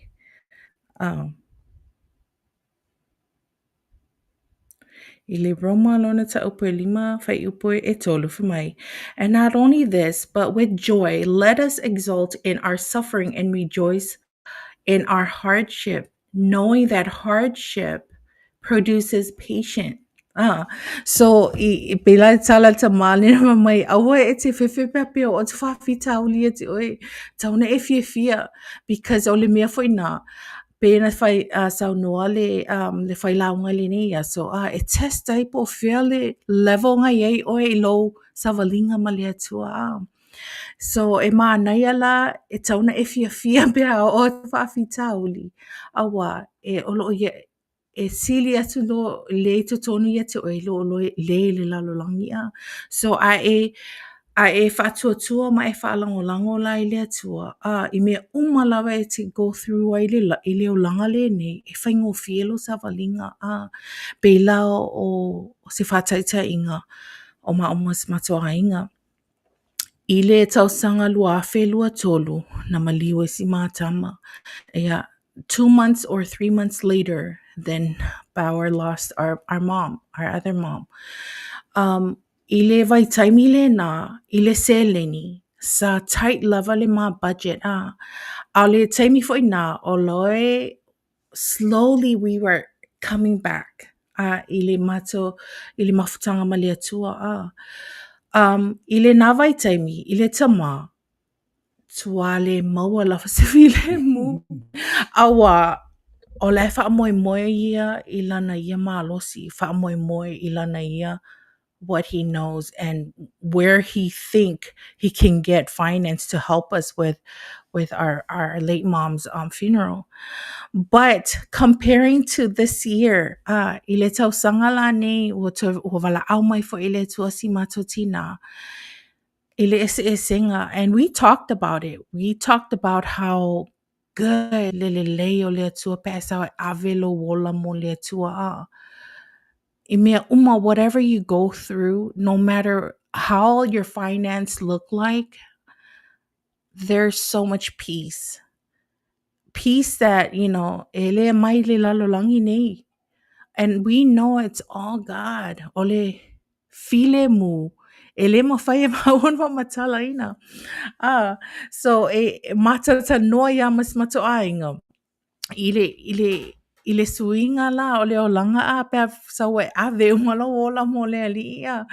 I le Roma lona ta upo e lima, whai upo e tolu wha mai. And not only this, but with joy, let us exult in our suffering and rejoice in our hardship, knowing that hardship produces patience. Ah, so i, i pei la e tala le tamā lena fai mai, aua e te fefe pe a pei o atu faafitauli ia te oe, tatau ona e fiafia because o le mea foi na, pei ona fai, saunoa le, le failauga i lenei aso, e test ai po o fea le level na i ai oe i lou savaliga ma le Atua. So e manaia la e tatau ona e fiafia pe a oo atu faafitauli, auā e o lo o i ai, e sili atu lo le i totonu ia te oe i lo le i le lalolagi. So a e, a e faatuatua ma e faalagolago la i le Atua, i mea uma lava e te go through ai i le olaga lenei, e faigofie lou savaliga. Pei la o se faataitaiga o maua ma si matou aiga. I le tausaga 2023, na maliu ai si ma tama. Ia, 2 months or 3 months later, then Bauer lost our mom, our other mom. I le vaitaimi lenā, i le seleni, sa tight lava le ma budget a. A o le taimi foi nā, o loa e slowly we were coming back i le matou, i le mafutaga ma le Atua a. I lenā vaitaimi, i le tamā, tua le maua lava se filemu. Auā, o la e faamoemoe ia i lana ia malosi, faamoemoe i lana ia what he knows and where he think he can get finance to help us with our late mom's funeral. But comparing to this year, i le tausaga lenei, ua, ua valaau mai foi e le Atua si matou tinā, i le eseesega, and we talked about it. We talked about how good le lelei o le Atua pe a e sau e ave lou ola mo le Atua. I mea uma, whatever you go through, no matter how your finance look like, there's so much peace. Peace that, e le mai le lalolagi nei. And we know it's all God. O le filemu. E le mawhai e maua na whaamatalaina. So e mātalatalanoa ia ma si matou aiga. I le suiga la o le olaga a pe a sau e ave uma lou ola mo le Alii a.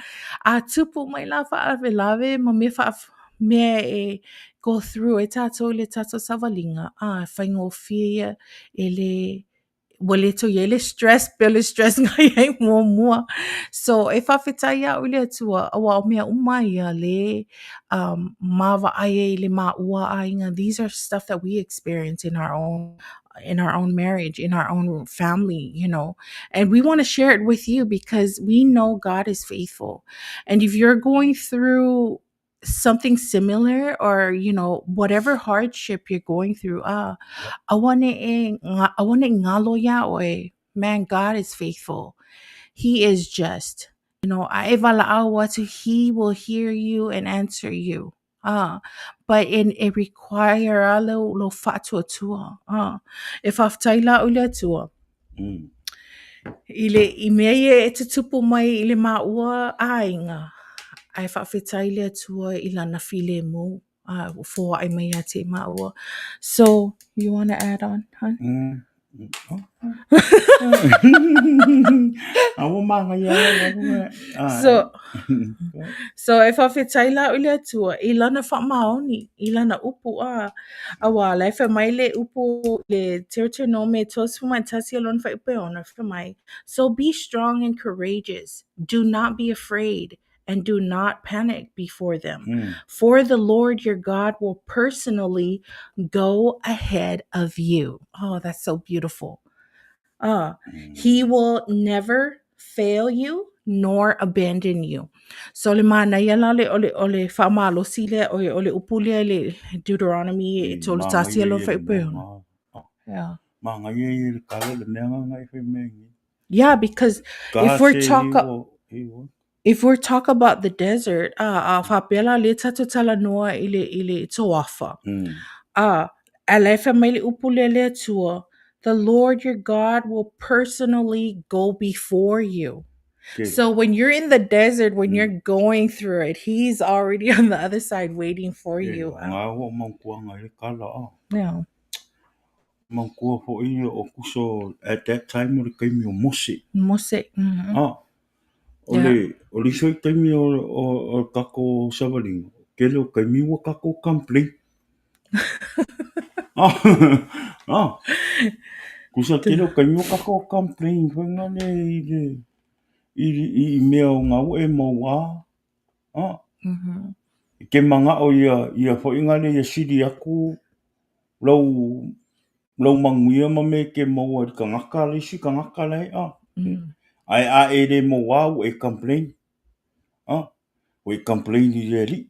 A tupu mai la faalavelave ma mea mea e go through e tātou i le tātou savaliga, faigofie ia e le ua le toe i ai le stress pe o le stress na i ai muamua. So e faafetai au i le Atua, auā o mea uma ia le maavaai ai i le maua aiga. These are stuff that we experience in our own marriage, in our own family. And we want to share it with you because we know God is faithful. And if you're going through something similar or whatever hardship you're going through, aua ne e aua ne i ngalo iā oe. Man, God is faithful. He is just. A e valaau atu, he will hear you and answer you. But it require a lou, lou faatuatua. E faafetai la au i le Atua. I le i mea ia e tutupu mai i le maua aiga, ae faafetai le Atua i lana filemu. Ua foai mai ia te maua. So, you want to add on, hon? Oh. Aua māngai ai. So e faafetai la au i le Atua i lana faamaoni, i lana upu a. Auā, la e fai mai le upu le Deuteronome 31 lona fuaiupu e 6, fai mai, "So be strong and courageous. Do not be afraid and do not panic before them. For the Lord your God will personally go ahead of you." Oh, that's so beautiful. He will never fail you nor abandon you. So le manaia la le o le whaamalosi le o le upu lea le Deuteronomy 31 lona fuaiupu e 6. Yeah. Māngai e le kala le mea ngā i whai mea ngi. Yeah, because God if we're say talk he will. if we're talk about the desert, faapea la le tatou talanoa i le toafa. A la e fai mai le upu lea le Atua, "The Lord your God will personally go before you." So when you're in the desert, when you're going through it, he's already on the other side waiting for you. Ngā ua maungkuanga i le kala a. Manatua foi o kuso at that time o le taimi o Mose. Mose. Ah, o le o le isi foi taimi o le tatou savaliga, tele o taimi ua tatou complain. Ah, ah. Tusa tele o taimi ua tatou complain foi lale i le i mea o na ua e maua. Ah. E te manao ia foi lale ia sili atu lau manuia ma mea e te maua i le tagata le isi tagata la e a. Ae a e le maua ua e complain. Ah, ua e complain i le Alii.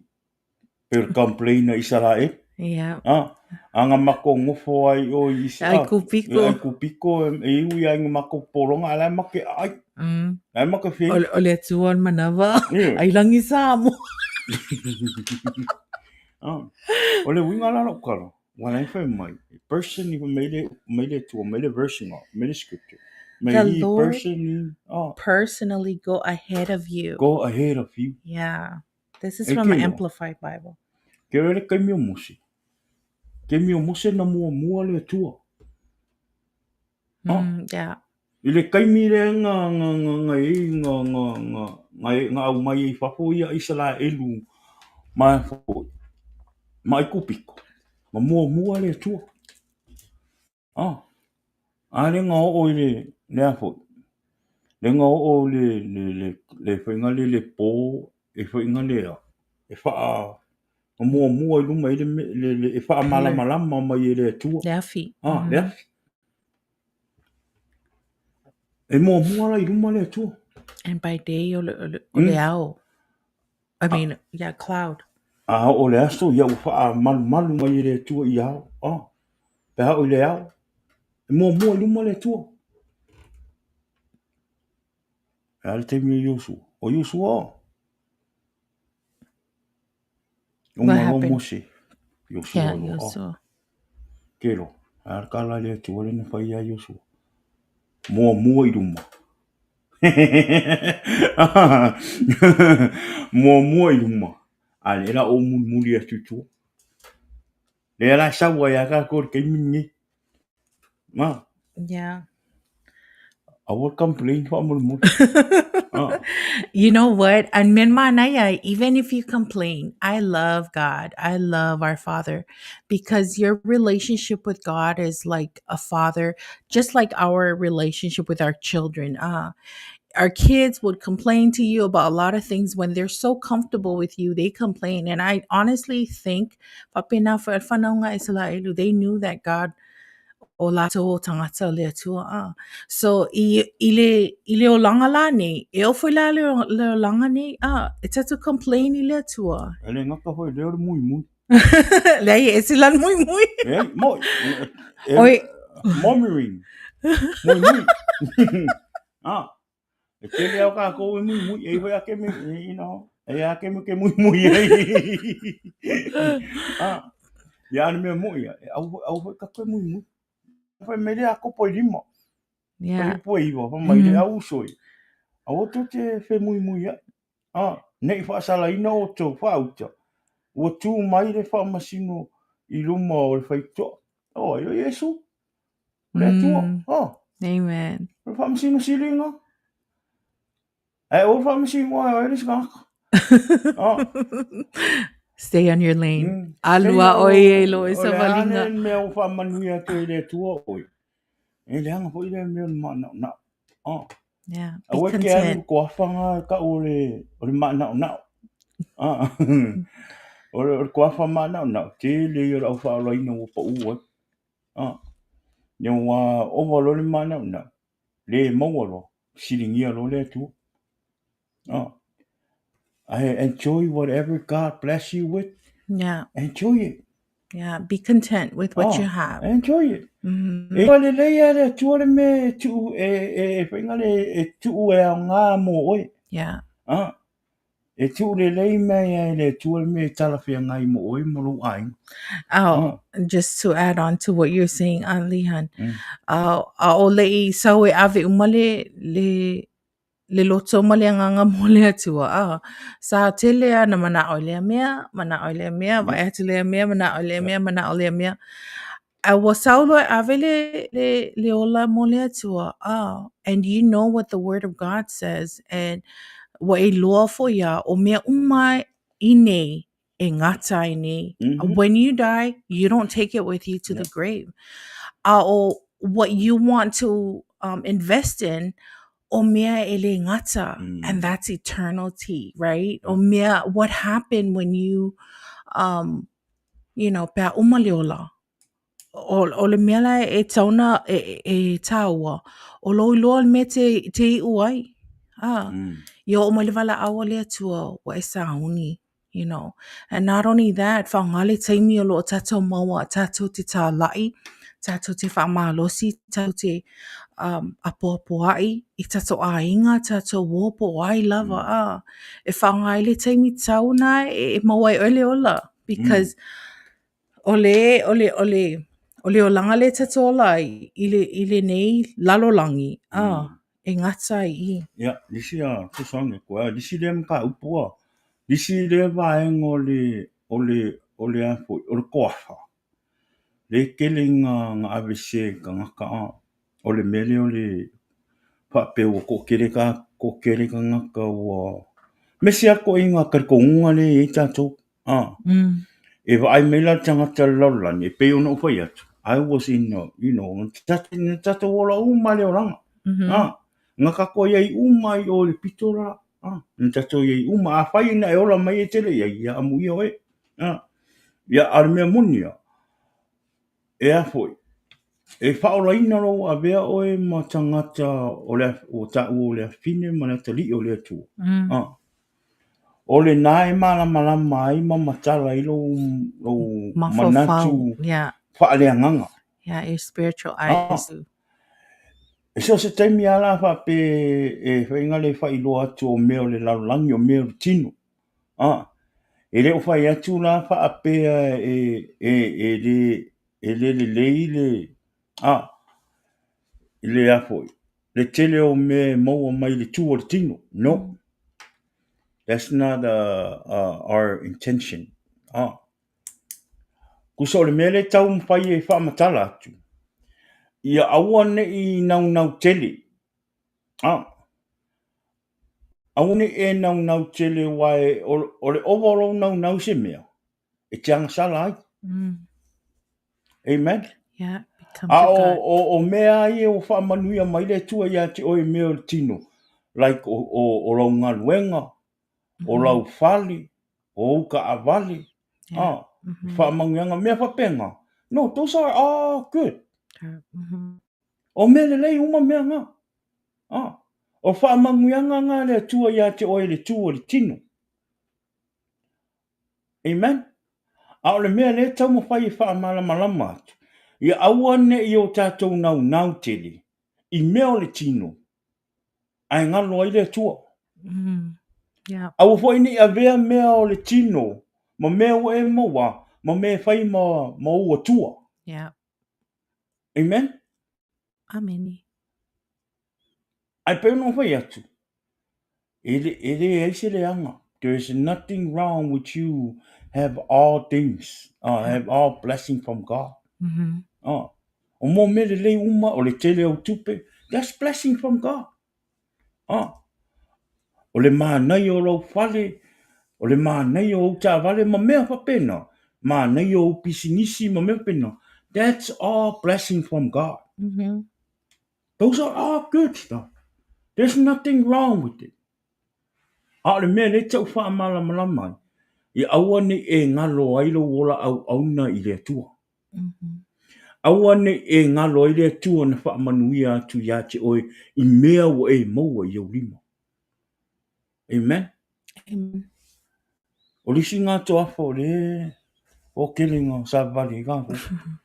Pei o le complain a Isaraelu. Ah, a na matou nofo ai i o i Aikupito. I Aikupito e ui lava ina matou pologa ae la e matou te aai. La e matou te fia O le Atua o le manava. Ai lagi Samoa. Ah, o le uiga la o lau tala, ua la e fai mai, person mai le mai le Atua, mai le verse na, mai le scripture. May The he Lord personally, personally go ahead of you. Go ahead of you. Yeah. This is E from ke loa. Amplified Bible. Ke loa le taimi o Mose. Taimi o Mose na muamua le Atua. Yeah. I le taimi lea na na na na i na na na na na aumai ai i fafo ia Isaraelu ma foi ma Aikupito. Na muamua le Atua. Ah. A le na oo i le le a foi. Le na oo le le le le faiga le le po e faiga le a. E whaa na muamua i luma i le le le e whaa malamalama mai e le Atua. Le afi. Ah, le afi. E muamua la i luma le Atua. And by day o le, o le, o le ao. I mean, yeah, cloud. A o le aso ia ua whaa malumalu mai e le Atua i ao. Ah. Pe hao i le ao. E muamua i luma le Atua. E a le taimi o Iosua. O Iosua o. O What malo happened? Mose. Iosua Yeah, loa. Iosua. Ke loa. A le kala le Atua le na whai ia Iosua. Muamua i luma. Muamua i luma. A le la o mulimuli atu i tua. Le la sau ai a tātou le taimi lenei. Ma. Yeah. Aua complain faamolemole. Ah. You know what? And men manaya, even if you complain, I love God. I love our Father, because your relationship with God is like a father, just like our relationship with our children. Our kids would complain to you about a lot of things when they're so comfortable with you, they complain. And I honestly think, faapena foi le whanaunga Isaraelu, they knew that God o lātou o tagata o le Atua. So, i le, i le olaga la nei, e oo foi la le, le olaga nei, e tatou complain i le Atua. E le gata foi lea o le muimui. Leai, e ese la le muimui. E, mo, e, Oi. Murmuring. Muimui. Ah. E tele au kākou e muimui, e iho ia ke me, you know, e ia ke me ke muimui ai. Ah. Ia ana mea moi ia, e au, au foi kākou e muimui. Fai mai le a kopo i lima. Yeah. Fai po i iwa, fai mai le au uso i. Aua tou te fe muimui ai. Ah, nei whaasalaina o tau whaauta. Ua tū mai le whaamasino i luma o le whaitoa. O, ai o Iesu. Le Atua. Ah. Amen. O le whaamasino silinga. Ai o le whaamasino ai o le sikaka. Ah. Stay on your lane. Alua Stay oi e on- lo e o le savalinga. ane mea o whaamanui atu i le Atua oi. E le anga foi le mea o le maanao nao. Ah. Yeah, be Aua ke alu content. ko awhanga ka o le, o le maanao nao. Ah. O le, o le ko awha maanao nao. Te le i o le au whaolaina ua pa ua. Ah. Ia wā ova lo le maanao nao. Le maua lo. Silingia lo le Atua. Ah. I enjoy whatever God bless you with. Yeah. Enjoy it. Yeah, be content with what you have. Enjoy it. E wale lei a le Atua le me e tuu, e, e, e whainga le, e tuu e au ngā mō oe. Yeah. Ah. E tuu le lei mai ai le Atua le me e talawhea ngai mō oe mō lou āinga. Oh, just to add on to what you're saying, Lihan. A o le i sau e ave uma le, le, le loto ma le anganga mo le Atua. Sa tele ana manao i lea mea, manao i lea mea, vaai atu lea mea, manao i lea mea, manao i lea mea. A ua sau loa e ave le, le, le ola mo le Atua, ah, and you know what the word of God says, and ua e iloa foi ia, o mea uma i nei, e gata ai nei. When you die, you don't take it with you to the grave. A o what you want to invest in, o mea e le gata, and that's eternity, right? O mea, what happened when you, you know, pe a uma le ola, o, o le mea la e tatau ona e, e tāua, o lou iloa le mea te, te iu ai. Ah, ia oo mai le valaau a le Atua, ua e sauni, you know. And not only that, faaaoga le taimi o lo o tātou maua, tātou te tāla'i, tātou te faamalosi, tātou te um, apoapoa'i i tātou āinga, tātou uo po o ai lava, ah. E faaaoga ai le taimi tatau ona e, e maua ai oe le ola. Because o le, o le, o le, o le olaga lea tatou ola ai i le, i lenei lalolagi, ah, e gata ai i. Ia, nisi a fesoasoani atu ai, nisi lea mataupu a, nisi lea vaega o le, o le, o le a foi, o le toafa, lea e tele ina na ave sese e tagata a, o le mea lea o le faapea ua toatele toatele tagata ua, aemaise lava ituaiga talitonuga lea e i ai tatou. A. E vaai mai la le tagata i le lalolagi, e pei ona ou fai atu, I was in a, you know, na tatou ola uma le olaga. A. Na tatou i ai uma i o i le pito la. A. Na tatou i ai uma. Afai na e ola mai e te le i ai, ia amuia oe. A. Ia, a o le mea moni ia, e a foi, e faaolaina lou avea oe ma tagata o le, ua taua o le afafine ma le atalii o le Atua. A. O lena e malamalama ai ma matala ai lou, lou manatu yeah. faaleagaga. Yeah, your spiritual eyes. Ah. E so o se taimi a la faapea e faiga le faailoa atu o mea o le lalolagi, o mea o le tino. Ah. E le o fai atu la faapea e, e, e le, e le lelei le, ah, le a foi, le tele o mea e maua mai le tū o le tino. No. That's not our intention. Ah. Tusa o le mea lea e taumafai e faamatala atu, ia aua ne i naunau tele. Ah. Aua ne i e naunau tele aua e, o le ova o lou naunau i se mea, e te agasala ai. Amen. Yeah, a o, o, o mea ia ua faamanuia mai le Atua ia te oe i mea o le tino, like o, o, o lau galuega, o lau fale, o ou taavale, Yeah. ah, faamanuiaga, mea faapena. No, those are all good. O mea lelei uma mea na. Ah, o faamanuiaga na a le Atua ia te oe i le tū o le tino. Amen. A o le mea lea e taumafai e faamalamalama atu, ia aua ne i o tatou naunau tele i mea o le tino, ae galo ai le Atua. Yeah. Aua foi ne i avea mea o le tino ma mea ua e maua ma mea e fai ma, ma ou atua. Yeah. Amen. Amene. Ae pei ona ou fai atu, e le, e leai se leaga. There is nothing wrong with you have all things, have all blessing from God. O mō mea lelei uma, o le tele o tupe, that's blessing from God. O le manaia o lou fale, o le manaia o ou taavale ma mea faapena, manaia o ou pisinisi ma mea faapena, that's all blessing from God. Those are all good stuff. There's nothing wrong with it. A o le mea lea e tau faamalamalama ai, ia aua ne i e galo ai lou ola auauna i le Atua. Aua ne i e galo ai le Atua na faamanuia atu ia te oe i mea ua e maua i ou lima. Amen. Amen. O le isi lena toafa o le toatele na savavali ai tatou.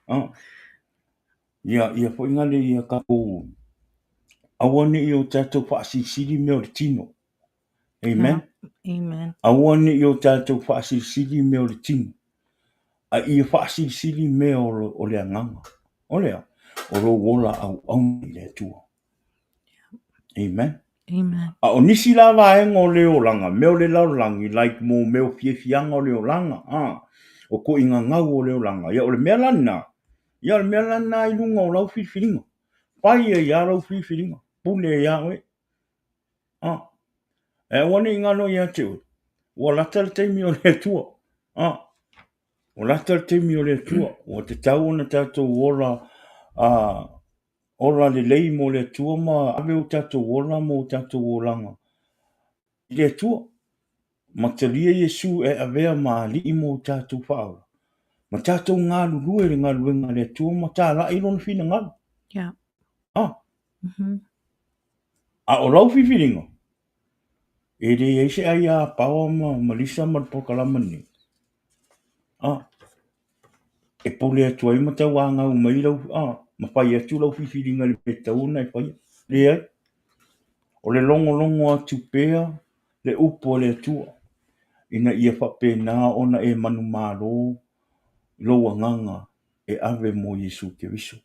Ah. Ia, ia foi ngale ia tatou aua ne i o tatou faasilisili mea o le tino. Amen. Amen. Aua ne i o tatou faasilisili mea o le tino, a ia faasilisili mea o, o le agaga. O le a? O lou ola auauna i le Atua. Amen. Amen. A o nisi la vaega o le olaga, mea o le lalolagi, like mo mea o fiafiaga o le olaga, a, o koʻiga gau o le olaga. Ia, o le mea la lena, Ia o le mea la lena i luga o lau filifiliga. Fai ai lava lau filifiliga, pule ai lava oe. Ah. E aua ne i galo ia te oe, ua lata le taimi o le Atua. Ah. Ua lata le taimi o le Atua, ua tatau ona tatou ola ah, ola lelei mo le Atua ma ave o tatou ola ma o tatou olaga i le Atua. Ma talia Iesu e avea ma Alii mo o tatou faaola, ma tatou galulue i le galuega a le Atua ma talai Lona finagalo. Yeah. Ah. A o lau filifiliga, e leai se ai a Paoa ma Malisa ma le polokalama lenei. Ah. E pule atu ai ma tauagau mai lau, ah, ma fai atu lau filifiliga i le mea e tatau ona e faia. Leai. O le logologo atu pea le upu a le Atua, ina ia faapena ona e manumalo lou agaga e ave mo Iesu Keriso.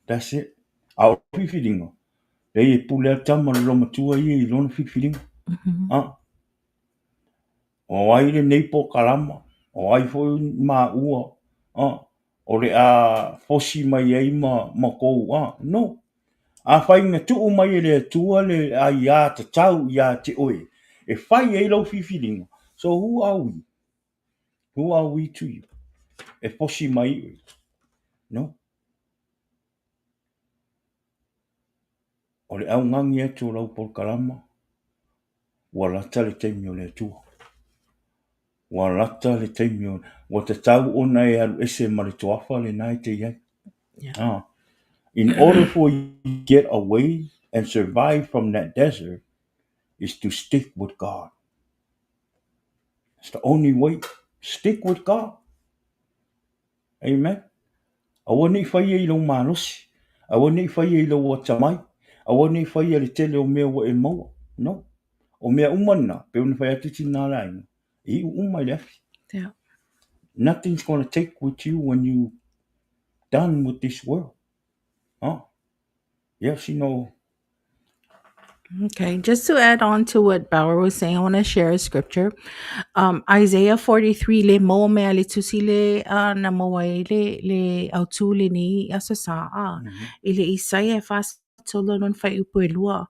That's it. A o filifiliga, leai e pule lava le tama le loomatua ia i lona filifiliga. Ah. O ai lenei polokalama, o ai foi maua, ah, o le a fosi mai ai ma ma kou, ah, no. Afai na tuu mai e le Atua le aiā tatau ia te oe e fai ai lau filifiliga, so who are we? Who are we to you? E fosi mai oe. No. O le augani atu o lau polokalama, ua lata le taimi o le Atua. Ua lata le taimi o, ua tatau ona e alu ese ma le toafa lena e te i ai. Yeah. Ah. In order for you to get away and survive from that desert is to stick with God. It's the only way. Stick with God. Amen. Aua ne i faia i lou malosi. Aua ne i faia i lou atamai. Aua ne i faia i le tele o mea ua e maua. No. O mea uma na, pe ona fai atu tina le aiga, e iu uma i le afi. Yeah. Nothing's gonna take with you when you done with this world. Huh? Yes, you know. Okay, just to add on to what Bauer was saying, I want to share a scripture. Isaiah 43, le maua mea le tusi le na maua ai le, le autu lenei aso sa a. I le Isaia e 43 lona fuaiupu e lua.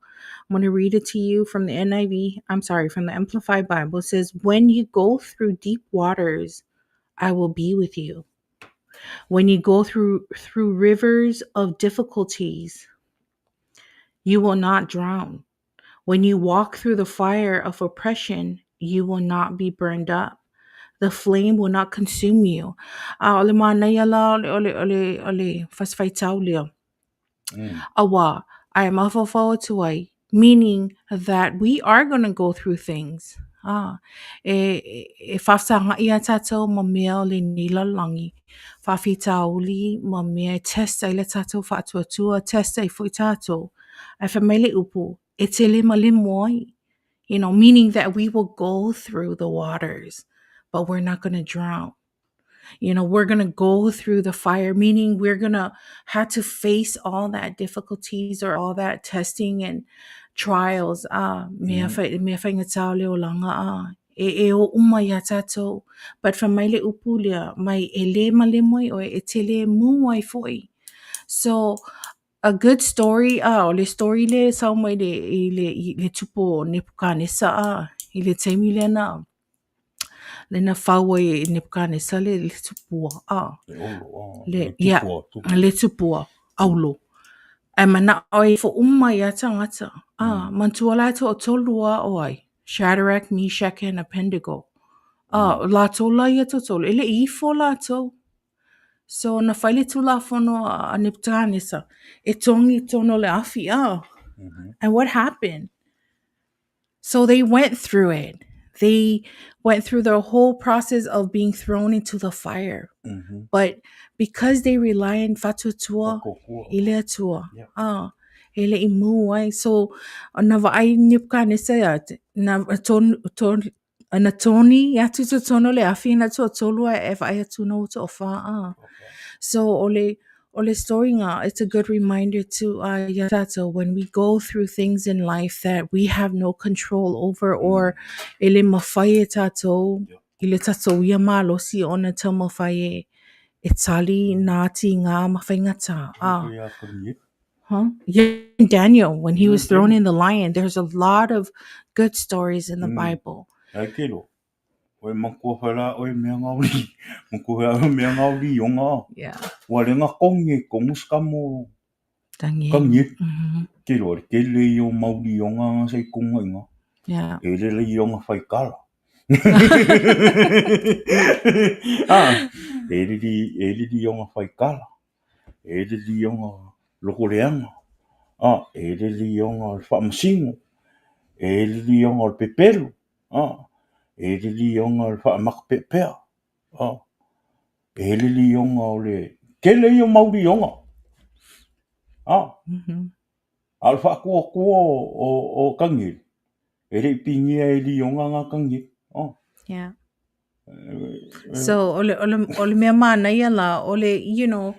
I'm going to read it to you from the NIV, I'm sorry, from the Amplified Bible. It says, when you go through deep waters, I will be with you. When you go through rivers of difficulties, you will not drown. When you walk through the fire of oppression, you will not be burned up. The flame will not consume you. A o le manaia la o le, o le, o le, o le fasifaitau lea. Auā, ae mafaufau atu ai, meaning that we are going to go through things. Ah, e, e faafesagai lava tatou ma mea o lenei lalolagi, faafitauli ma mea e test ai le tatou faatuatua, test ai foi tatou. Ae fai mai le upu, e te le malemo ai. You know, meaning that we will go through the waters, but we're not going to drown. You know, we're going to go through the fire, meaning we're going to have to face all that difficulties or all that testing and trials. Ah, mea whai, mea whaingatā o le olaga, ah, e, e o uma iā tatou. But fai mai le upu lea, mai e le malemo ai oe, e te le mū ai foi. So, a good story, ah, o le story lea e sau mai le, i le, i le tupu o Nepukanesa, ah, i le taimi lea na, le na fau ai e Nepukanesa le, le tupua, ah. Le olo, ah. Le, Le ia, tupua, tupua. le tupua, aulo. Ae mana'o e ifo uma ai lava tagata. Ah, manatua la e toatolu lava o ai, Shadrach, Meshach and Abednego. Ah, o latou la ia toatolu, e le i ifo latou. So na fai le Tulafono a Nebuchadnezzar e togi i totonu o le afi, ah. And what happened? So they went through it. They went through the whole process of being thrown into the fire. But because they rely on faatuatua Whakokua. i le Atua, Yeah. ah, e le i mū ai. So, na vaai Nebuchadnezzar ia te, na ton, ton, na toni atu i totonu o le afi na toatolu ae e vaai atu na ua toawhā, ah. So, o le, o le story nga, it's a good reminder to ia tatou when we go through things in life that we have no control over or e le mafai e tatou, i le tatou ia malosi ona taumafai e, e tali nā tīngā ma faigata. Huh? Yeah, Daniel, when he was thrown in the lion, there's a lot of good stories in the Bible. Ai ke ro. Oe makua whai oe mea ngauri. Makua whai mea ngauri i onga. Yeah. Ua lenga kongi kongus kamo Tangi. Kangi. Ke ro, ke le i o mauri i onga nga sei konga inga. Yeah. E le le i onga whai kala. ah, e riri, e riri onga whai kala. E riri onga lokoleanga. Ah, e riri onga whaamasingo. E riri onga le pepelo. Ah, e riri onga le whaamakapepea. Ah, e riri onga o le tele i o mauri onga. Ah, a le whaakuakua o, o kangiri. E rei pingia e li onga ngā kangiri. Oh. Yeah. So, o le, o le, o le mea mānaia la, o le, you know,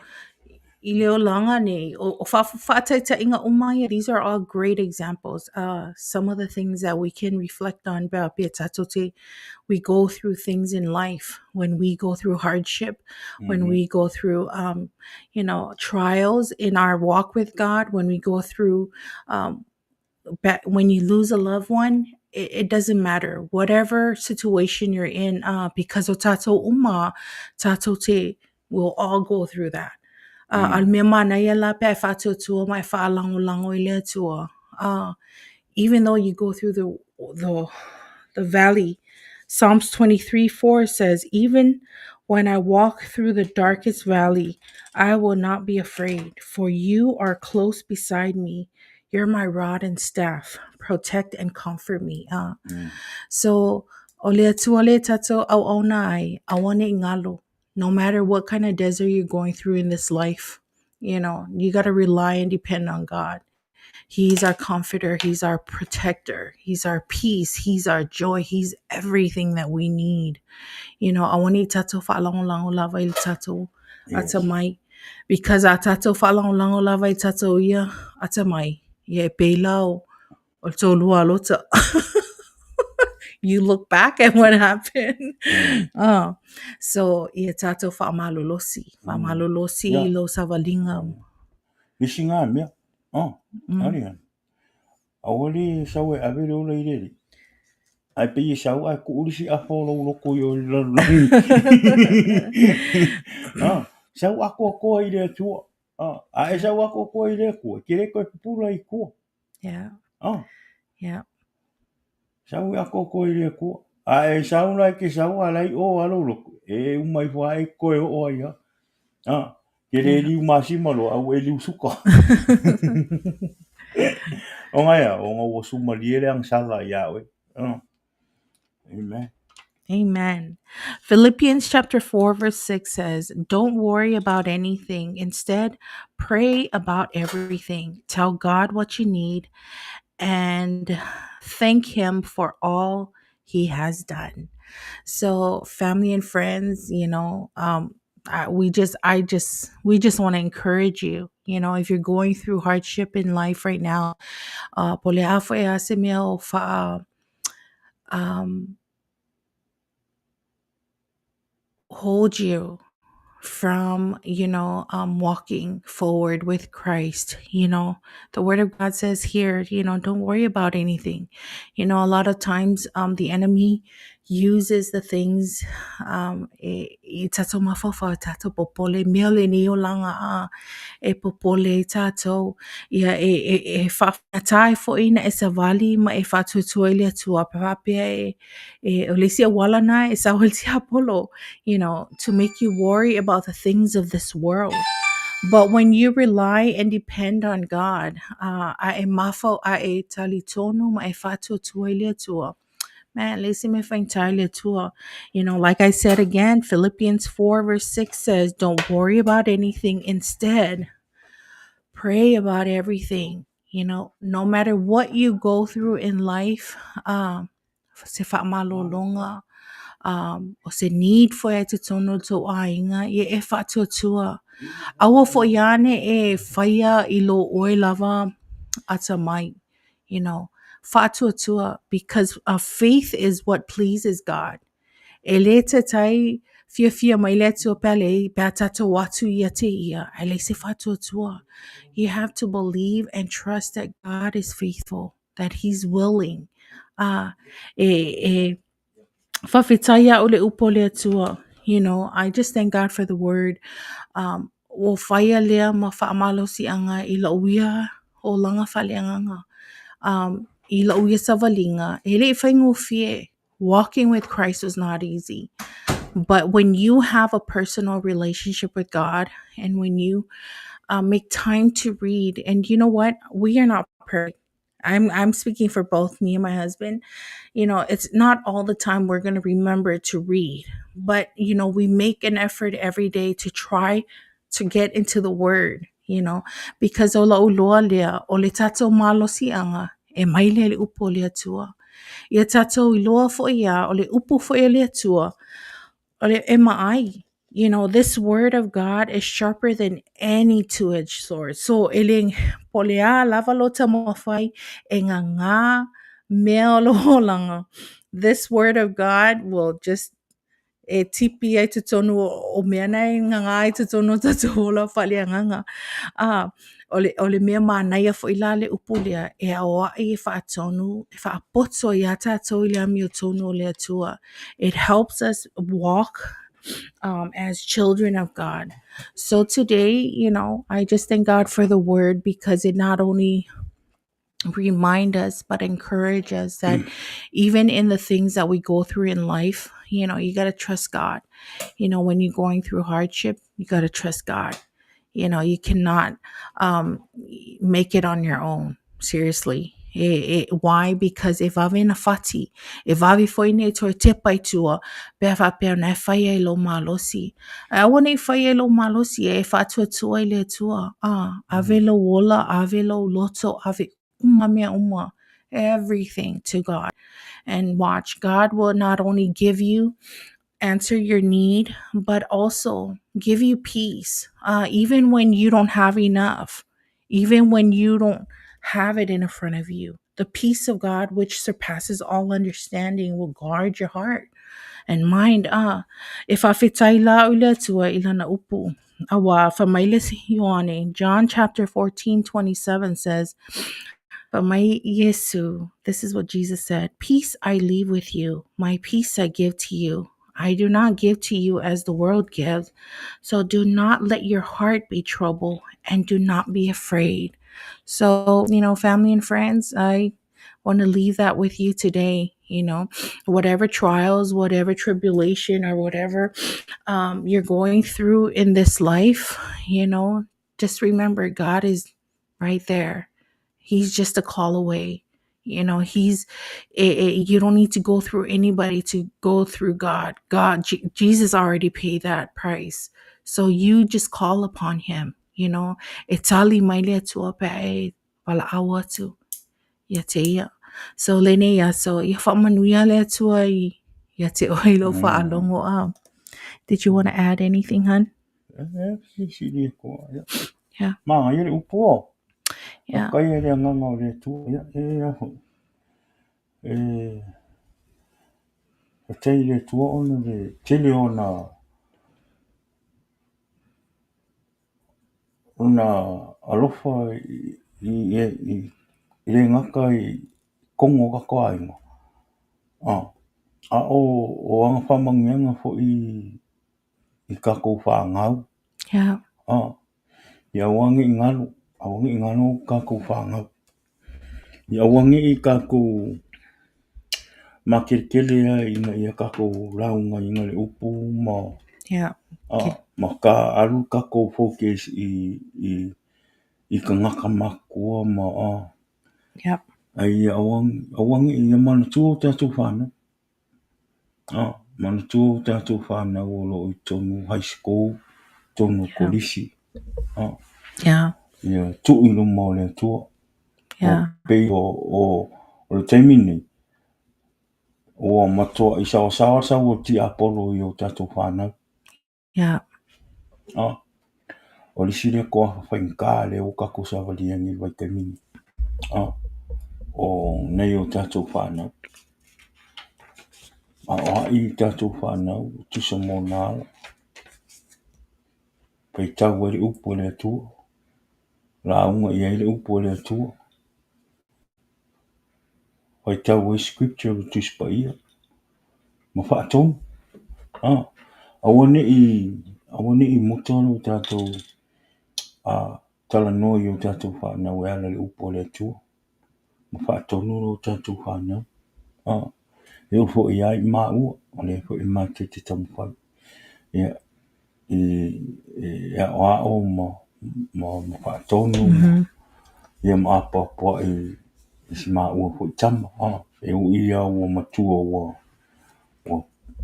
i le olanga nei, o, o whaataitaiga uma ia, these are all great examples. Some of the things that we can reflect on, pea pea tātou te, we go through things in life, when we go through hardship, when we go through, you know, trials in our walk with God, when we go through, when you lose a loved one, it doesn't matter. Whatever situation you're in, because o tātou uma, tātou te, we'll all go through that. A mea mānaia la pea e whātuatua mai whaalangolango i le atua. Even though you go through the valley, Psalms 23:4 says, even when I walk through the darkest valley, I will not be afraid, for you are close beside me. You're my rod and staff. Protect and comfort me. So, o le atua le tātou au auna ai, awane i ngalo. No matter what kind of desert you're going through in this life, you know, you got to rely and depend on God. He's our comforter. He's our protector. He's our peace. He's our joy. He's everything that we need. You know, awane i tātou whaalangolango lava i le tātou ata mai. Because a tātou whaalangolango lava i tātou ia ata mai. Ia e peila o o tō lua lota. You look back at what happened. So, ia tātou whaamalolosi. Whaamalolosi i lo savalinga. Isi ngā mea. Oh, ari ana. Awali sau e ave le ola i rere. Ai pe i sau ai ku urisi a wholo loko i o i lalungi. Ah, sau ako akoa i le atua. Ah, a e sau ako akoa i le akua. Ke re koe pupula i kua. Yeah. Ah. Yeah. Sau e ako akoa i le akua. A e sau lai ke sau a lai o alo loko. E umai fua e koe o ai ha. Ah. Ke le liu masima lo au e liu suka. O ngai a, o ngā ua suma liere ang sala ia oe. Oh. Amen. Amen. Philippians chapter 4, verse 6 says, don't worry about anything. Instead, pray about everything. Tell God what you need and thank him for all he has done. So family and friends, you know, we just want to encourage you, you know, if you're going through hardship in life right now, po le afo e ase mea o wha, hold you from, you know, walking forward with Christ. You know, the word of God says here, you know, don't worry about anything. You know, a lot of times, the enemy uses the things, e, i tātou mawhawhau, tātou popole, mea le ni o langa a, e popole tātou, ia e, e, e whaatai fo ina e savali ma e whātuatua i le atua, papapea e, e, o le sia wala nā e sawel ti apolo, you know, to make you worry about the things of this world. But when you rely and depend on God, a e mawhau, a e tali tonu ma e whātuatua i le atua, man, listen me entirely atua. You know, like I said again, Philippians 4 verse 6 says, don't worry about anything. Instead, pray about everything. You know, no matter what you go through in life, se whaamalolonga, o se need for e te tono tō āinga, ia e whātuatua. Aua fo iane e whaia i lo oe lava ata mai, you know, whātuatua, because faith is what pleases God. E le te tai Fiafia mai le Atua pe a leai, pe a tātou o atu ia te ia, ae leai se faatuatua. You have to believe and trust that God is faithful, that He's willing. E, e, faafetai au i le upu o le Atua. You know, I just thank God for the word. Ua faia lea ma faamalosiaga i lou ia olaga faaleagaga. I lou ia savaliga, e le i faigofie. Walking with Christ was not easy. But when you have a personal relationship with God and when you make time to read, and you know what? We are not perfect. I'm speaking for both me and my husband. You know, it's not all the time we're going to remember to read, but you know, we make an effort every day to try to get into the word, you know, because o la'u iloa lea, o le tātou malosiaga e mai lea i le upu o le Atua. Ia tātou iloa foi ia, o le upu foi o le Atua, o le e maai. You know, this word of God is sharper than any two-edged sword. So, e le, po o le a lava lou taumafai e gagā mea o lou olaga, this word of God will just e tipi ai totonu o mea na e gagā ai totonu o tātou ola faaleagaga. O le mea manaia foi la le upu lea, e aoai e faatonu, e faapoto iā tātou i le amiotonu o le Atua. It helps us walk as children of God. So today, you know, I just thank God for the word because it not only remind us but encourage us that even in the things that we go through in life, you know, you got to trust God. You know, when you're going through hardship, you got to trust God. You know, you cannot make it on your own. Seriously. Why? Because e vave na fati, e vave foi nei toe tepa i tua, pe a faapea na e fai ai lou malosi. Ae aua ne i fai ai lou malosi e faatuatua i le Atua. Ave lou ola, ave lou loto, ave uma mea uma, everything to God. And watch, God will not only give you, answer your need, but also give you peace. Even when you don't have enough, even when you don't have it in front of you. The peace of God, which surpasses all understanding, will guard your heart and mind. E faafetai la au i le Atua i lana upu. Auā, fai mai le Ioane, John chapter 14, 27 says, Fai mai Iesu, this is what Jesus said, Peace I leave with you, my peace I give to you. I do not give to you as the world gives. So do not let your heart be troubled and do not be afraid. So, you know, family and friends, I want to leave that with you today. You know, whatever trials, whatever tribulation, or whatever you're going through in this life, you know, just remember God is right there. He's just a call away. You know, you don't need to go through anybody to go through God. Jesus already paid that price. So you just call upon him, you know. E tali mai le Atua pe a e valaau atu ia te ia. So lenei aso, ia faamanuia le Atua i ia te oe i lou faalogo a. Did you want to add anything, hun? E, si le koa, ia. Yeah. Manaia le upu o. Yeah. Kai e le agaga o le Atua, ia, e a foi. E, faafetai i le Atua ona le tele ona ona alofa i le gata i totonu o tatou aiga. A o aga faamanuiaga foi i tatou fanau. Yeah. Ia aua ne i galo, aua ne i galo tatou fanau. Ia aua ne i tatou makeletele ai ina ia tatou laugaina le upu ma Yeah. ma ka alu tatou focus i tagata matutua ma Yep. Ai ia aua aua ne i ia manatua o tatou fanau. Manatua o tatou fanau o loo i totonu high school, totonu o kolisi. Yeah. Ia tuu i luma o le Atua. Yeah. Pei o le taimi nei, ua matuai saosaoa le sau o le tiapolo i o tatou fanau. Yeah. O le isi lea toafa faigata lea ua tatou savalia nei i le vaitaimi nei. O nei o tatou fanau. Aoai i tatou fanau, tusa mo na ala. Faitau ai le upu a le Atua, lauga i ai le upu a le Atua, faitau ai scripture o le Tusi Paia ma faatonu. Aua ne i, aua ne i muta lo tatou talanoa i o tatou fanau e ala i le upu a le Atua ma faatonu lo tatou fanau. E oo foi ia i maua, o lea foi matou te taumafai ia, e aoao ma faatonu ia ma apoapoai i si maua foi tama. E ui lava ua matua ua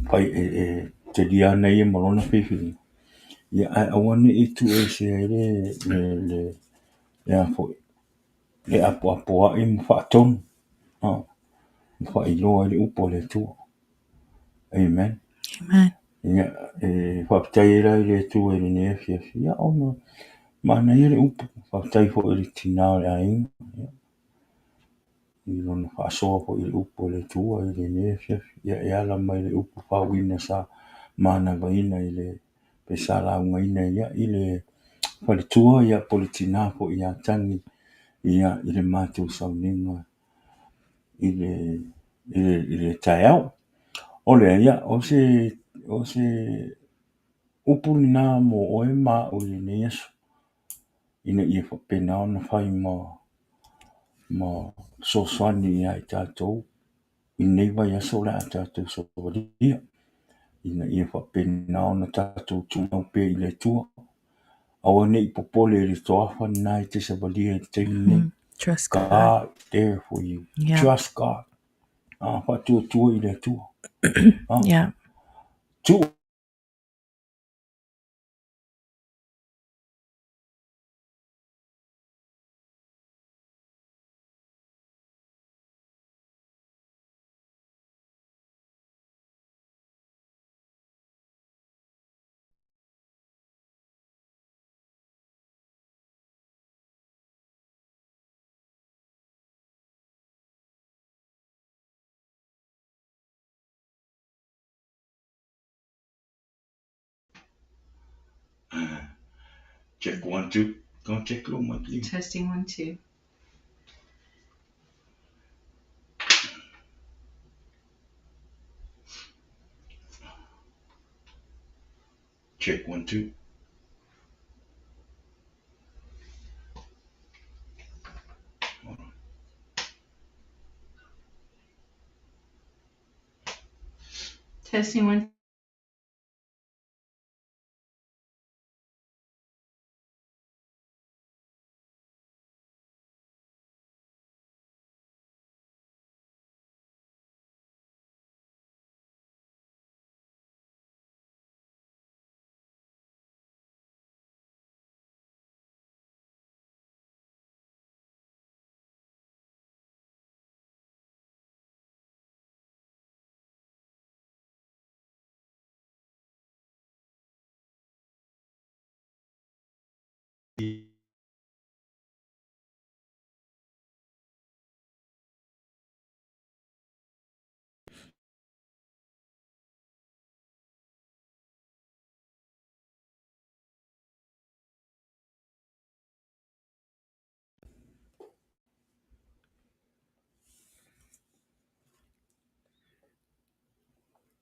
fai e talia ana ia ma lona filifiliga, ia ae aua ne i tuuesea ai le apoapoai ma faatonu, ma faailoa ai le upu a le Atua. Amen. Amen. Ia, e faafetai ai la i le Atua i lenei afiafi, ia ona manaia le upu. Faafetai foi i le tina o le aiga, ia, i lona faasoa foi i le upu a le Atua i lenei afiafi. Ia, e ala mai le upu faauuina sa manavaina i le pe sa laugaina ai i le faletua, ia po o le tina foi ia Tagi, ia, i le matou sauniga i le taeao. O lea, ia, o se upu lena mo oe ma au i lenei aso, ina ia faapena ona fai ma fesoasoani ia i tatou i lenei vaiaso o le a tatou savalia, ina ia faapena ona tatou tumau pea i le Atua. Aua ne i popole i le toafa lena e te savalia i le taimi lenei. Trust God. God is there for you. Yeah. Trust God. Faatuatua i le Atua. Yeah. Tuu Check 1, 2. Go on, check little mic. Testing 1, 2. Check 1, 2. Hold on. Testing 1.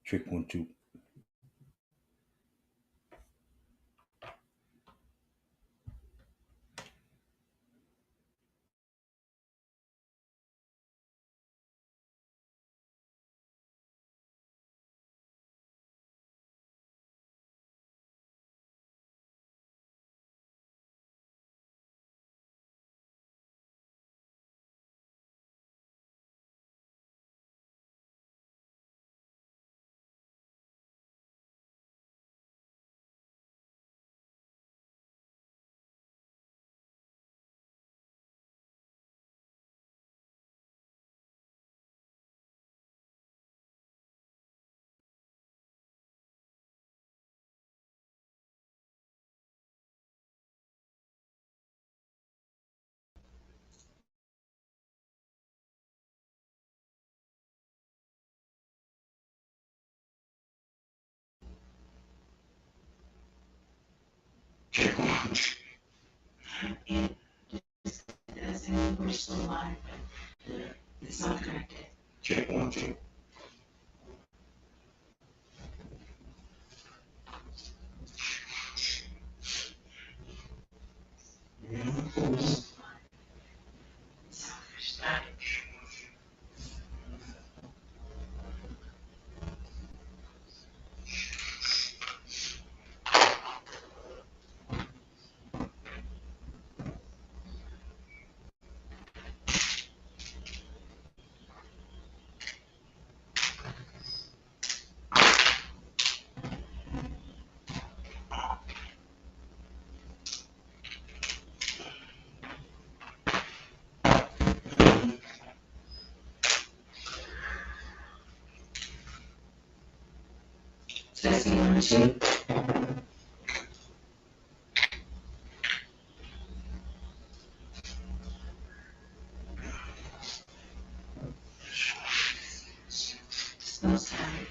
Check 1, 2. Check one. Just as in we're still live, but it's not connected. Check 1, 2. Testing 1, 2. No sound.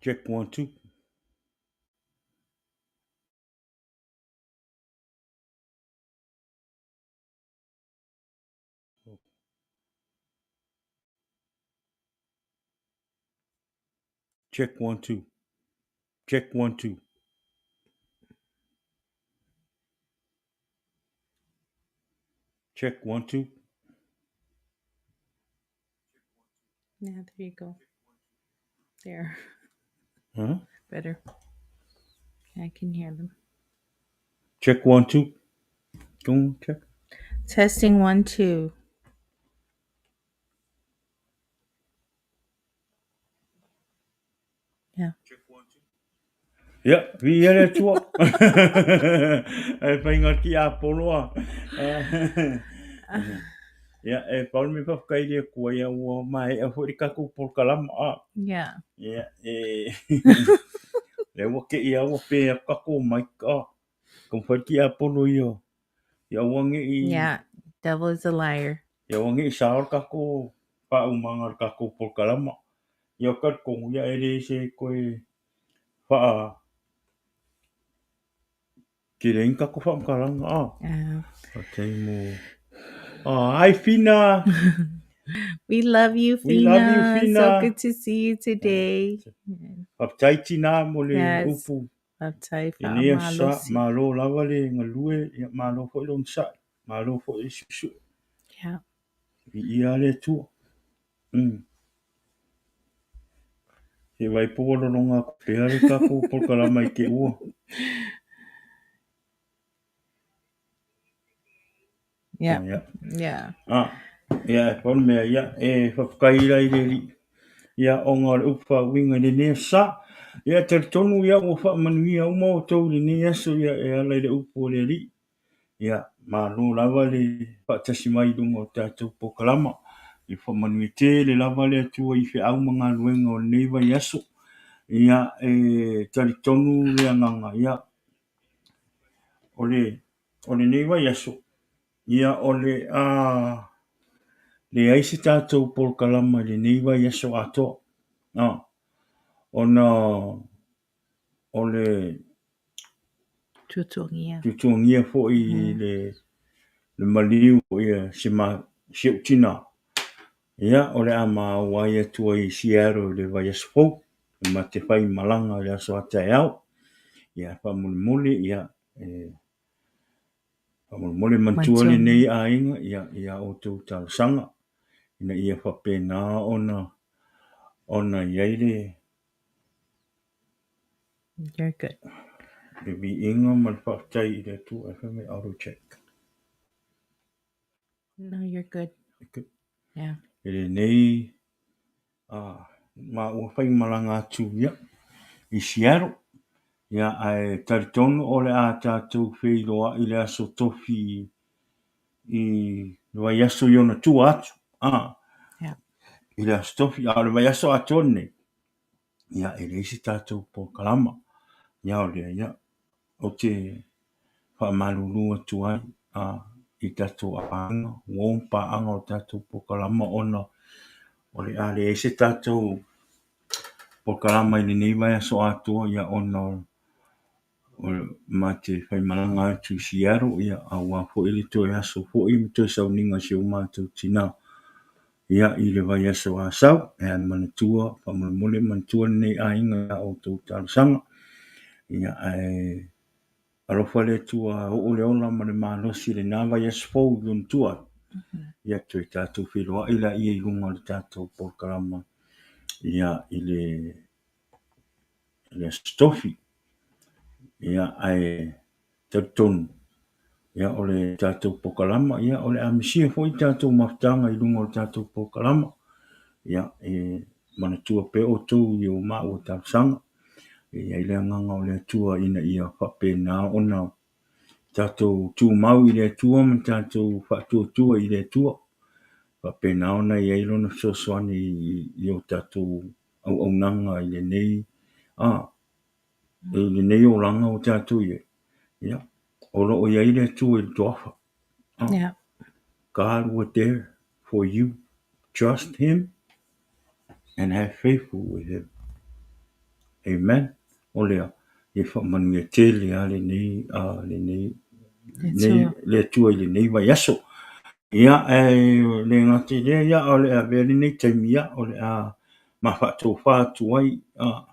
Check 1, 2. Check 1, 2. Check 1, 2. Check 1, 2. Yeah, there you go. There. Huh? Better. I can hear them. Check 1, 2. Go on, check. Testing 1, 2. Yeah. Ia, viia le Atua. E whainga ki a poloa. Ia, e pau le mea whawhikai le kua ia ua mai e fo i kaku polokalama. A. Yeah. Ia, e... Le ua ke ia ua pe a kako mai ka. Ka mwhai ki a polo ia. Ia ua nge i... Yeah, devil is a liar. Ia ua nge i saor kako pa umanga kako polokalama. Ia o kongu ia e le se koe whaa ki re inga ko whakaranga a. Yeah. O te mo. Oh, hi Fina. We love you, We love you, Fina. Fina. So good to see you today. Whaptai tina mo le Yes. upu. Whaptai I nea sa, whaamalosi. malo lava le ngalue, ia malo fo i lon sa, malo fo i susu. Yeah. I ia le tua. Te vai po lolonga ko pea le kako polokalama i ke ua. Yeah. Oh, yeah. Yeah. Ah, ia, e pau le mea, ia, e whawhakaira i le ri. Ia, o ngā le upa winga i le nea sa. Ia, te tonu ia ua whaamanuia uma o tau le nei aso ia e ala i le upu o le ri. Ia, malo lava le whaatasi mai lunga o tātou polokalama. I whaamanuia te le lava le atua i wheau ma ngā luenga o nei vai aso. Ia, e tari tonu le anganga, ia. O le nei vai aso. Ia, o le a... Le ai se tātou polokalama i le nei vai aso atoa. Ah, ona o le Tuatuagia. Tuatuagia foi i le le maliu foi a si ma si ou tina. Ia, o le a ma auai atu ai i Seattle i le vaiaso fou, e ma te fai malaga i le aso a taeao. Ia, faamolemole, ia, e faamolemole manatua lenei aiga, ia, i a outou talosaga, ina ia faapena ona ona i ai le You're good. Le viiga ma le faafetai i le Atua. E fai mai auto check. No, you're good. Good. Yeah. I lenei ma ua fai malaga atu ia i Seattle. Ia, ae talitonu o le a tatou feiloai i le aso Tofi i le vaiaso i ona tua atu. Ah. Yeah. I le aso Tofi, a o le vaiaso atoa lenei, ia, e leai se tatou polokalama. Ia, o lea, ia, ou te faamalulu atu ai a, i tatou aiga, uo ma paaga o tatou polokalama ona o le a leai se tatou polokalama i lenei vaiaso atoa, ia, ona o ma te faimalaga atu i Seattle, ia, aua foi le toe aso foi ma toe sauniga i si o matou tina. Ia, i le vaiaso Asau, e manatua, faamolemole manatua lenei aiga i a outou talosaga. Ia, ae alofa le Atua oo le ola ma le malosi i lena vaiaso fou i ona tua atu. Ia, toe tatou feiloai laia i luga o le tatou polokalama, ia, i le le Aso Tofi. Ia, ae talitonu, ia, o le tatou polokalama, ia, o le a misia foi tatou mafutaga i luga o le tatou polokalama. Ia, e manatua pea outou i o maua talosaga. E i ai le agaga o le Atua ina ia faapena ona tatou tumau i le Atua ma tatou faatuatua i le Atua. Faapena ona i ai lona fesoasoani i o tatou auaunaga i lenei a i lenei olaga ua tatou i ai. Ia, o lo o i ai le Atua i le toafa. Yeah. God was there for you. Trust him and have faithful with him. Amen. O lea, ia faamanuia tele a lenei, a lenei, nei, le Atua i lenei vaiaso. Ia, e le gata i lea, ia, o le a avea lenei taimi, ia, o le a ma faatofa atu ai a,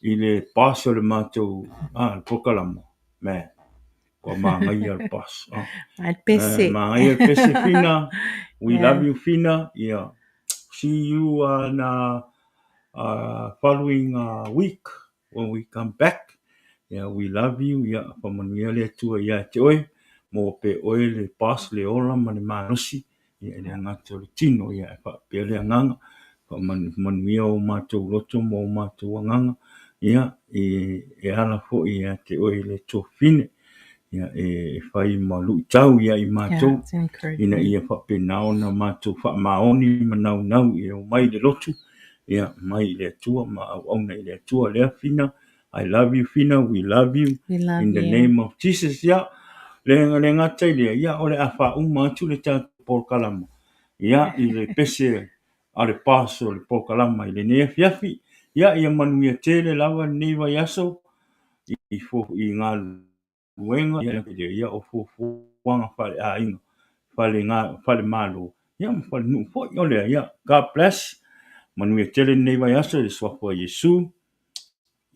i le boss o le matou a, le polokalama. Man, kua māngaia le boss. Oh. Ai pese. Māngaia le pese, Whina. We love you, Whina. Yeah. See you on following week when we come back. Yeah, we love you. Yeah, faamanuia le Atua ia te oe. Maua pea oe le boss, le ola ma le malosi. Ia, e le gata o le tino, ia, e faapea le agaga. Faamanuia o matou loto ma o matou agaga. Ia, e ala foi ia te oe le tuafafine. Ia, e fai ma luitau ia i matou. Yeah, ina ia faapena ona matou faamaoni ma naunau e omai i le lotu, ia, mai i le Atua ma auauna i le Atua. Lea, Whina, I love you, Whina, we love you. We love in the you. name of Jesus. Ia, le, le gata i lea, ia, o le a faauma atu le tatou polokalama. Ia, i le pese a le boss o le polokalama i lenei afiafi. Ia, ia manuia tele lava lenei vaiaso i, fo, i galuega, ia, ia o fuafuaga faaleaiga, fale, fale malo, ia ma fale nuu foi. O lea, ia, God bless. Manuia tele lenei vaiaso i le suafa o Iesu.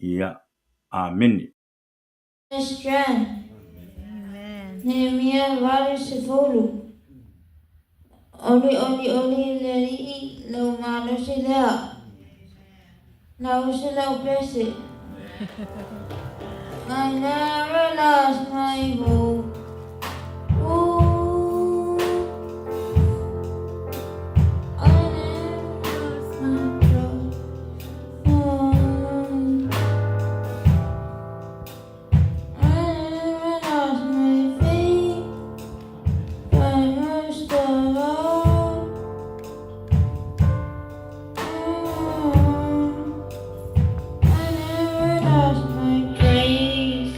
Ia, amene. Strength. Nehemia 80. Oli oli oli le Alii lou malosi lea. Lausi lau pese. I never lost my hope. Ooh, I never lost my trust. Oh, I never lost my faith, but most of all, oh, I never lost my praise.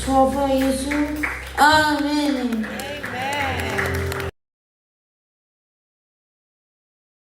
Suafa o Iesu. Amene.